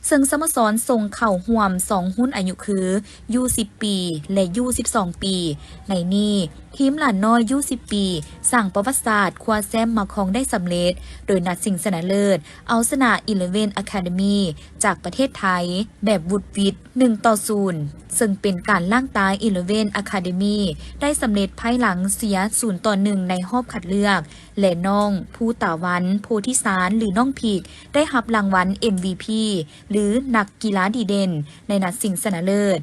ເຊິ່ງສະໂມສອນສົ່ງເຂົ້າຮ່ວມສອງຮຸ່ນອາຍຸຄື ຢູສິບປີ ແລະ ຢູສິບສອງປີ. ໃນນີ້, ທີມຫຼານນ້ອຍ ຢູສິບປີ ສ້າງປະຫວັດສາດຄວ້າແຊ້ມມາຄອງໄດ້ສຳເລັດ ໂດຍນັດຊິງຊະນະເລີດ ເອົາຊະນະ Eleven Academy ຈາກປະເທດໄທ ແບບຫວຸດຫວິດ ໜຶ່ງຕໍ່ສູນ ເຊິ່ງເປັນການລ້າງຕາ Eleven Academy ໄດ້ສຳເລັດ ພາຍຫຼັງເສຍ ສູນຕໍ່ໜຶ່ງ ໃນຮອບຄັດເລືອກ ແລະ ນ້ອງ ພູຕາວັນ ໂພທິສານ ຫຼື ນ້ອງພິກ ໄດ້ຮັບລາງວັນ ເອັມວີພີ ຫຼື ນັກກິລາດີເດັ່ນ ໃນນັດຊິງຊະນະເລີດ.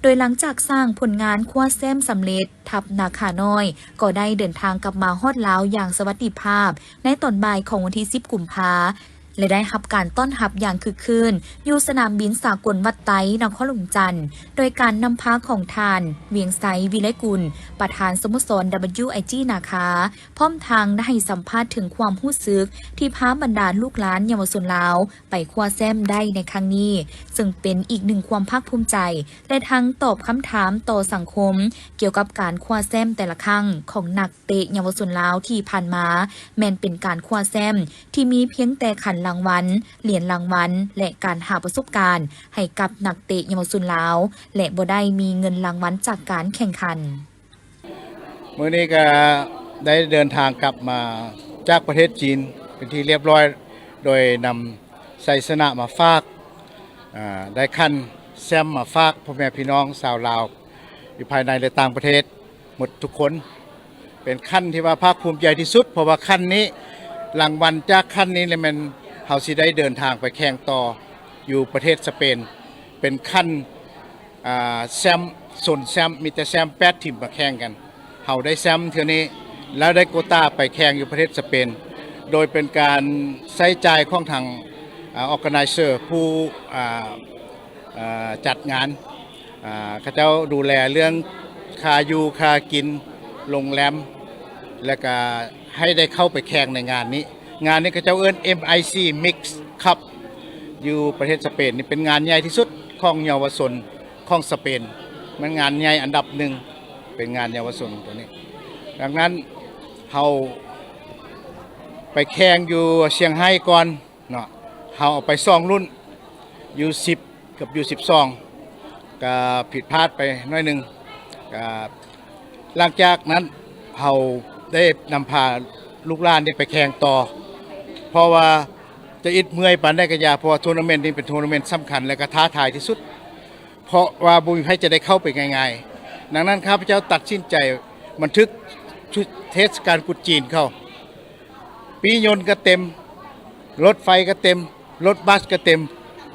ໂດຍຫຼັງຈາກສ້າງຜົນງານຄວ້າແຊ້ມສຳເລັດ, ທັບນາຄານ້ອຍ ກໍໄດ້ເດີນທາງກັບມາຮອດລາວຢ່າງສະຫວັດດີພາບ ໃນຕອນບ່າຍຂອງວັນທີສິບ ກຸມພາ ແລະ ໄດ້ຮັບການຕ້ອນຮັບຢ່າງຄຶກຄື້ນ ຢູ່ສະໜາມບິນສາກົນວັດໄຕ ນະຄອນຫຼວງຈັນ ໂດຍການນຳພາຂອງທ່ານ ວຽງໄຊ ວິໄລກຸນ ປະທານສະໂມສອນ WIG ນາຄາ ພ້ອມທັງໄດ້ໃຫ້ສຳພາດເຖິງຄວາມຮູ້ສຶກທີ່ພາບັນດາລູກຫຼານເຍົາວະຊົນລາວໄປຄວ້າແຊ້ມໄດ້ໃນຄັ້ງນີ້, ເຊິ່ງເປັນອີກໜຶ່ງຄວາມພາກພູມໃຈ ແລະ ທັງຕອບຄຳຖາມຕໍ່ສັງຄົມກ່ຽວກັບການຄວ້າແຊ້ມແຕ່ລະຄັ້ງຂອງນັກເຕະເຍົາວະຊົນລາວທີ່ຜ່ານມາ, ແມ່ນເປັນການຄວ້າແຊ້ມທີ່ມີພຽງແຕ່ຂັນລາງວັນ, ຫຼຽນລາງວັນ ແລະ ການຫາປະສົບການໃຫ້ກັບນັກເຕະເຍົາວະຊົນລາວ ແລະ ບໍ່ໄດ້ມີເງິນລາງວັນຈາກການແຂ່ງຂັນ. ມື້ນີ້ກໍໄດ້ເດີນທາງກັບມາຈາກປະເທດຈີນເປັນທີ່ລຽບຮ້ອຍ ໂດຍນຳໄຊຊະນະມາຝາກ, ອາ, ໄດ້ຂັ້ນແຊ້ມມາຝາກພໍ່ແມ່ພີ່ນ້ອງຊາວລາວຢູ່ພາຍໃນ ແລະ ຕ່າງປະເທດໝົດທຸກຄົນ. ເປັນຂັ້ນທີ່ວ່າພາກພູມໃຈທີ່ສຸດ, ເພາະວ່າຂັ້ນນີ້ ລາງວັນຈາກຂັ້ນນີ້ແຫຼະແມ່ນເຮົາຊິໄດ້ເດີນທາງໄປແຂ່ງຕໍ່ຢູ່ປະເທດສະເປນ. ເປັນຂັ້ນ ອາ ແຊ້ມ ໂຊນແຊ້ມ ມີແຕ່ແຊ້ມແປດທີມມາແຂ່ງກັນ. ເຮົາໄດ້ແຊ້ມເທື່ອນີ້ ແລ້ວໄດ້ໂກຕາໄປແຂ່ງຢູ່ປະເທດສະເປນ ໂດຍເປັນການໃຊ້ຈ່າຍຂອງທາງ ອາ organizer ຜູ້ ອາ ເອີ ຈັດງານ ເອີ ເຂົາເຈົ້າດູແລເລື່ອງຄ່າຢູ່ຄ່າກິນ ໂຮງແຮມ ແລ້ວກະໃຫ້ໄດ້ເຂົ້າໄປແຂ່ງໃນງານນີ້. ງານນີ້ເຂົາເຈົ້າເອີ້ນ ເອັມໄອຊີ Mix Cup ຢູ່ປະເທດສະເປນ. ນີ້ເປັນງານໃຫຍ່ທີ່ສຸດຂອງເຍົາວະຊົນຂອງສະເປນ. ມັນງານໃຫຍ່ອັນດັບໜຶ່ງ ເປັນງານເຍົາວະຊົນຕົວນີ້. ດັ່ງນັ້ນ ເຮົາໄປແຂ່ງຢູ່ຊຽງໄຮ້ກ່ອນເນາະ, ເຮົາເອົາໄປສອງລຸ້ນ ຢູສິບ ກັບຢູສິບສອງ ກະຜິດພາດໄປໜ້ອຍໜຶ່ງ. ກະຫຼັງຈາກນັ້ນ ເຮົາໄດ້ນຳພາລູກຫຼານນີ້ໄປແຂ່ງຕໍ່ ເພາະວ່າຈະອິດເມື່ອຍປານໃດກະຢ່າ, ເພາະວ່າໂທນາເມັນນີ້ເປັນໂທນາເມັນສຳຄັນ ແລະກະທ້າທາຍທີ່ສຸດ ເພາະວ່າບໍ່ມີໃຜຈະໄດ້ເຂົ້າໄປງ່າຍໆ. ດັ່ງນັ້ນ ຂ້າພະເຈົ້າຕັດສິນໃຈບັນທຶກເທດສະການກຸດຈີນເຂົ້າ. ປີ້ຍົນກະເຕັມ, ລົດໄຟກະເຕັມ, ລົດບັສກະເຕັມ,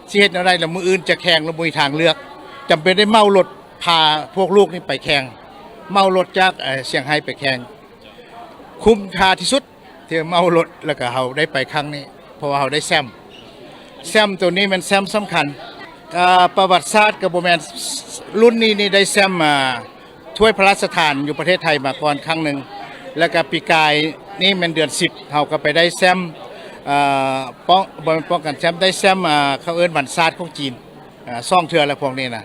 ຊິເຮັດແນວໃດລະ? ມື້ອື່ນຈະແຂ່ງລະບໍ່ມີທາງເລືອກ, ຈຳເປັນໄດ້ເໝົາລົດພາພວກລູກນີ້ໄປແຂ່ງ, ເໝົາລົດຈາກ ເອີ ຊຽງໄຮ້ໄປແຂ່ງ. ຄຸ້ມຄ່າທີ່ສຸດທີ່ເໝົາລົດ ແລ້ວກະເຮົາໄດ້ໄປຄັ້ງນີ້ ເພາະວ່າເຮົາໄດ້ແຊ້ມ. ແຊ້ມໂຕນີ້ແມ່ນແຊ້ມສຳຄັນ. ກະປະຫວັດສາດກະບໍ່ແມ່ນ, ລຸ້ນນີ້ນີ້ໄດ້ແຊ້ມ ອາ ຖ້ວຍພະລາຊະທານຢູ່ປະເທດໄທມາກ່ອນຄັ້ງໜຶ່ງ ແລ້ວກະປີກາຍນີ້ແມ່ນເດືອນສິບ ເຮົາກະໄປໄດ້ແຊ້ມ ເອີ ປ້ອງ ບໍ່ແມ່ນປ້ອງກັນແຊ້ມ ໄດ້ແຊ້ມ ເອີ ເຂົາເອີ້ນວັນຊາດຂອງຈີນ ເອີ ສອງເທື່ອແລ້ວພວກນີ້ນະ.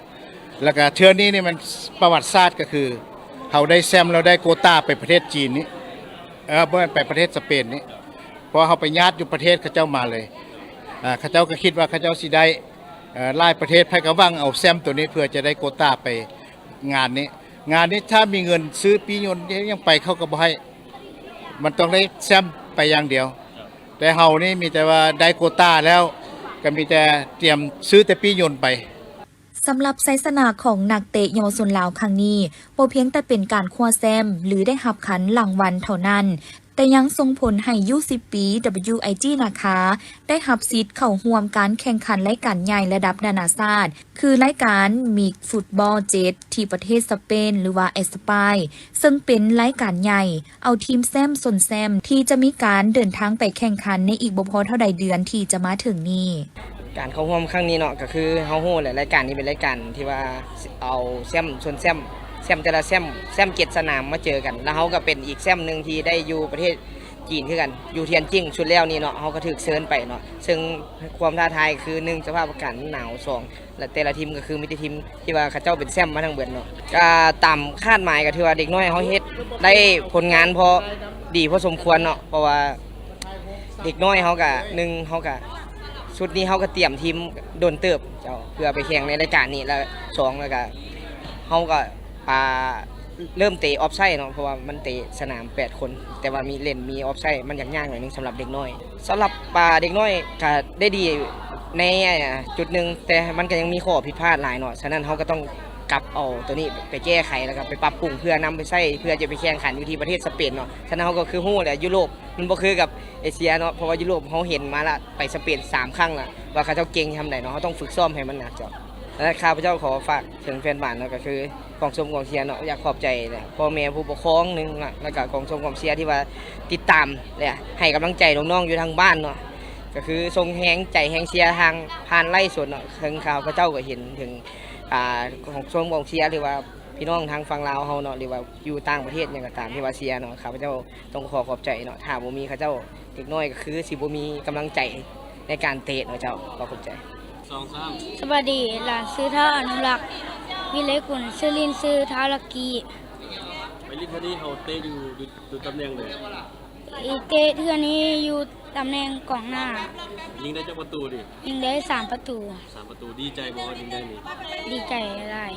ແລ້ວກະເທື່ອນີ້ນີ້ແມ່ນປະຫວັດສາດ ກະຄືເຮົາໄດ້ແຊ້ມແລ້ວໄດ້ໂກຕາໄປປະເທດຈີນນີ້ ເອີ ບໍ່ແມ່ນ ໄປປະເທດສະເປນນີ້ ເພາະວ່າເຮົາໄປຍາດຢູ່ປະເທດເຂົາເຈົ້າມາເລີຍ. ເອີ ເຂົາເຈົ້າກະຄິດວ່າເຂົາເຈົ້າຊິໄດ້ ເອີ ຫຼາຍປະເທດ ໃຜກະຫວັງເອົາແຊ້ມໂຕນີ້ເພື່ອຈະໄດ້ໂກຕາໄປງານນີ້. ງານນີ້ຖ້າມີເງິນຊື້ປີ້ຍົນຍັງໄປເຂົາກະບໍ່ໃຫ້, ມັນຕ້ອງໄດ້ແຊ້ມໄປຢ່າງດຽວ. ແຕ່ເຮົານີ້ມີແຕ່ວ່າໄດ້ໂກຕາແລ້ວ ກະມີແຕ່ຕຽມຊື້ແຕ່ປີ້ຍົນໄປ. ສຳລັບໄຊຊະນະຂອງນັກເຕະເຍົາວະຊົນລາວຄັ້ງນີ້ ບໍ່ພຽງແຕ່ເປັນການຄວ້າແຊ້ມ ຫຼື ໄດ້ຮັບຂັນລາງວັນເທົ່ານັ້ນ, ແຕ່ຍັງສົ່ງຜົນໃຫ້ ຢູສິບປີ WIG ນາຄາ ໄດ້ຮັບສິດເຂົ້າຮ່ວມການແຂ່ງຂັນລາຍການໃຫຍ່ລະດັບນານາຊາດ ຄືລາຍການ Mix Football ເຈັດ ທີ່ປະເທດສະເປນ ຫຼືວ່າ España, ເຊິ່ງເປັນລາຍການໃຫຍ່ ເອົາທີມແຊ້ມຊົນແຊ້ມ ທີ່ຈະມີການເດີນທາງໄປແຂ່ງຂັນໃນອີກບໍ່ພໍເທົ່າໃດເດືອນທີ່ຈະມາເຖິງນີ້. ການເຂົ້າຮ່ວມຄັ້ງນີ້ເນາະ ກະຄືເຮົາຮູ້ແຫຼະ ລາຍການນີ້ເປັນລາຍການທີ່ວ່າເອົາແຊ້ມຊົນແຊ້ມ ແຊ້ມແຕ່ລະແຊ້ມ ແຊ້ມເຈັດສະໜາມມາເຈີກັນ ລະເຮົາກະເປັນອີກແຊ້ມໜຶ່ງທີ່ໄດ້ຢູ່ປະເທດຈີນຄືກັນ ຢູ່ທຽນຈິງ. ຊຸດແລ້ວນີ້ເນາະ ເຮົາກະຖືກເຊີນໄປເນາະ, ເຊິ່ງຄວາມທ້າທາຍຄື ໜຶ່ງ ສະພາບອາກາດມັນໜາວ, ສອງ ແລະ ແຕ່ລະທີມກະຄືມີແຕ່ທີມທີ່ວ່າເຂົາເຈົ້າເປັນແຊ້ມມາທັງເບິດເນາະ. ກະຕາມຄາດໝາຍ ກະຖືວ່າເດັກນ້ອຍເຮົາເຮັດໄດ້ຜົນງານພໍດີພໍສົມຄວນເນາະ, ເພາະວ່າເດັກນ້ອຍເຮົາກະ ໜຶ່ງ ເຮົາກະ ຊຸດນີ້ເຮົາກະຕຽມທີມດົນເຕີບເຈົ້າ ເພື່ອໄປແຂ່ງໃນລາຍການນີ້ ແລະ ສອງ ແລ້ວກະເຮົາກະ ອ່າ ເລີ່ມເຕະອອບໄຊເນາະ, ເພາະວ່າມັນເຕະສະໜາມແປດຄົນ ແຕ່ວ່າມີເຫຼັ້ນມີອອບໄຊ ມັນຢາກຍາກໜ້ອຍໜຶ່ງສຳລັບເດັກນ້ອຍ. ສຳລັບ ອ່າ ເດັກນ້ອຍກະໄດ້ດີໃນ ອ່າ ຈຸດໜຶ່ງ, ແຕ່ມັນກະຍັງມີຂໍ້ຜິດພາດຫຼາຍເນາະ, ສະນັ້ນເຮົາກະຕ້ອງກັບເອົາໂຕນີ້ໄປແກ້ໄຂ ແລ້ວກະໄປປັບປຸງ ເພື່ອນຳໄປໃຊ້ ເພື່ອຈະໄປແຂ່ງຂັນຢູ່ທີ່ປະເທດສະເປນເນາະ. ສະນັ້ນເຮົາກະຄືຮູ້ແຫຼະ ຢູໂຣບມັນບໍ່ຄືກັບເອເຊຍເນາະ, ເພາະວ່າຢູໂຣບເຮົາເຫັນມາລະ ໄປສະເປນສາມຄັ້ງລະ ວ່າເຂົາເຈົ້າເກັ່ງຊ່ຳໃດເນາະ, ເຮົາຕ້ອງຝຶກຊ້ອມໃຫ້ມັນໜັກເຈົ້າ. ແລະ ຂ້າພະເຈົ້າຂໍຝາກເຖິງແຟນບານເນາະ ກະຄື ກອງຊົມກອງເຊຍເນາະ, ຢາກຂອບໃຈແຫຼະ ພໍ່ແມ່ຜູ້ປົກຄອງໜຶ່ງເນາະ ແລ້ວກະກອງຊົມກອງເຊຍທີ່ວ່າຕິດຕາມ ແລະ ໃຫ້ກຳລັງໃຈນ້ອງໆຢູ່ທາງບ້ານເນາະ, ກະຄືສົ່ງແຮງໃຈແຮງເຊຍທາງຜ່ານໄລຟ໌ສົດເນາະ. ເຖິງຂ້າພະເຈົ້າກະເຫັນເຖິງ ອ່າ ກອງຊົມກອງເຊຍ ຫຼືວ່າພີ່ນ້ອງທາງຝັ່ງລາວເຮົາເນາະ ຫຼືວ່າຢູ່ຕ່າງປະເທດຫຍັງກະຕາມທີ່ວ່າເຊຍເນາະ, ຂ້າພະເຈົ້າຕ້ອງຂໍຂອບໃຈເນາະ. ຖ້າບໍ່ມີເຂົາເຈົ້າ ເດັກນ້ອຍກະຄືຊິບໍ່ມີກຳລັງໃຈໃນການເຕະເນາະເຈົ້າ. ຂໍຂອບໃຈ. ສອງ ສາມ. ສະບາຍດີ ຫຼານຊື່ ທ້າວອະນຸລັກ ວິໄລກຸນ, ຊື່ຫຼິ້ນຊື່ທ້າວລັກກີ້. ໄປຫຼິ້ນເທື່ອນີ້ເຮົາເຕະຢູ່ ຢູ່ ຢູ່ຕຳແໜ່ງໃດ? ເຕະເທື່ອນີ້ຢູ່ຕຳແໜ່ງກອງໜ້າ. ຍິງໄດ້ຈັກປະຕູນີ້? ຍິງໄດ້ສາມປະຕູ. ສາມປະຕູ. ດີໃຈບໍ່ຍິງໄດ້ນີ້? ດີໃຈຫຼາຍ.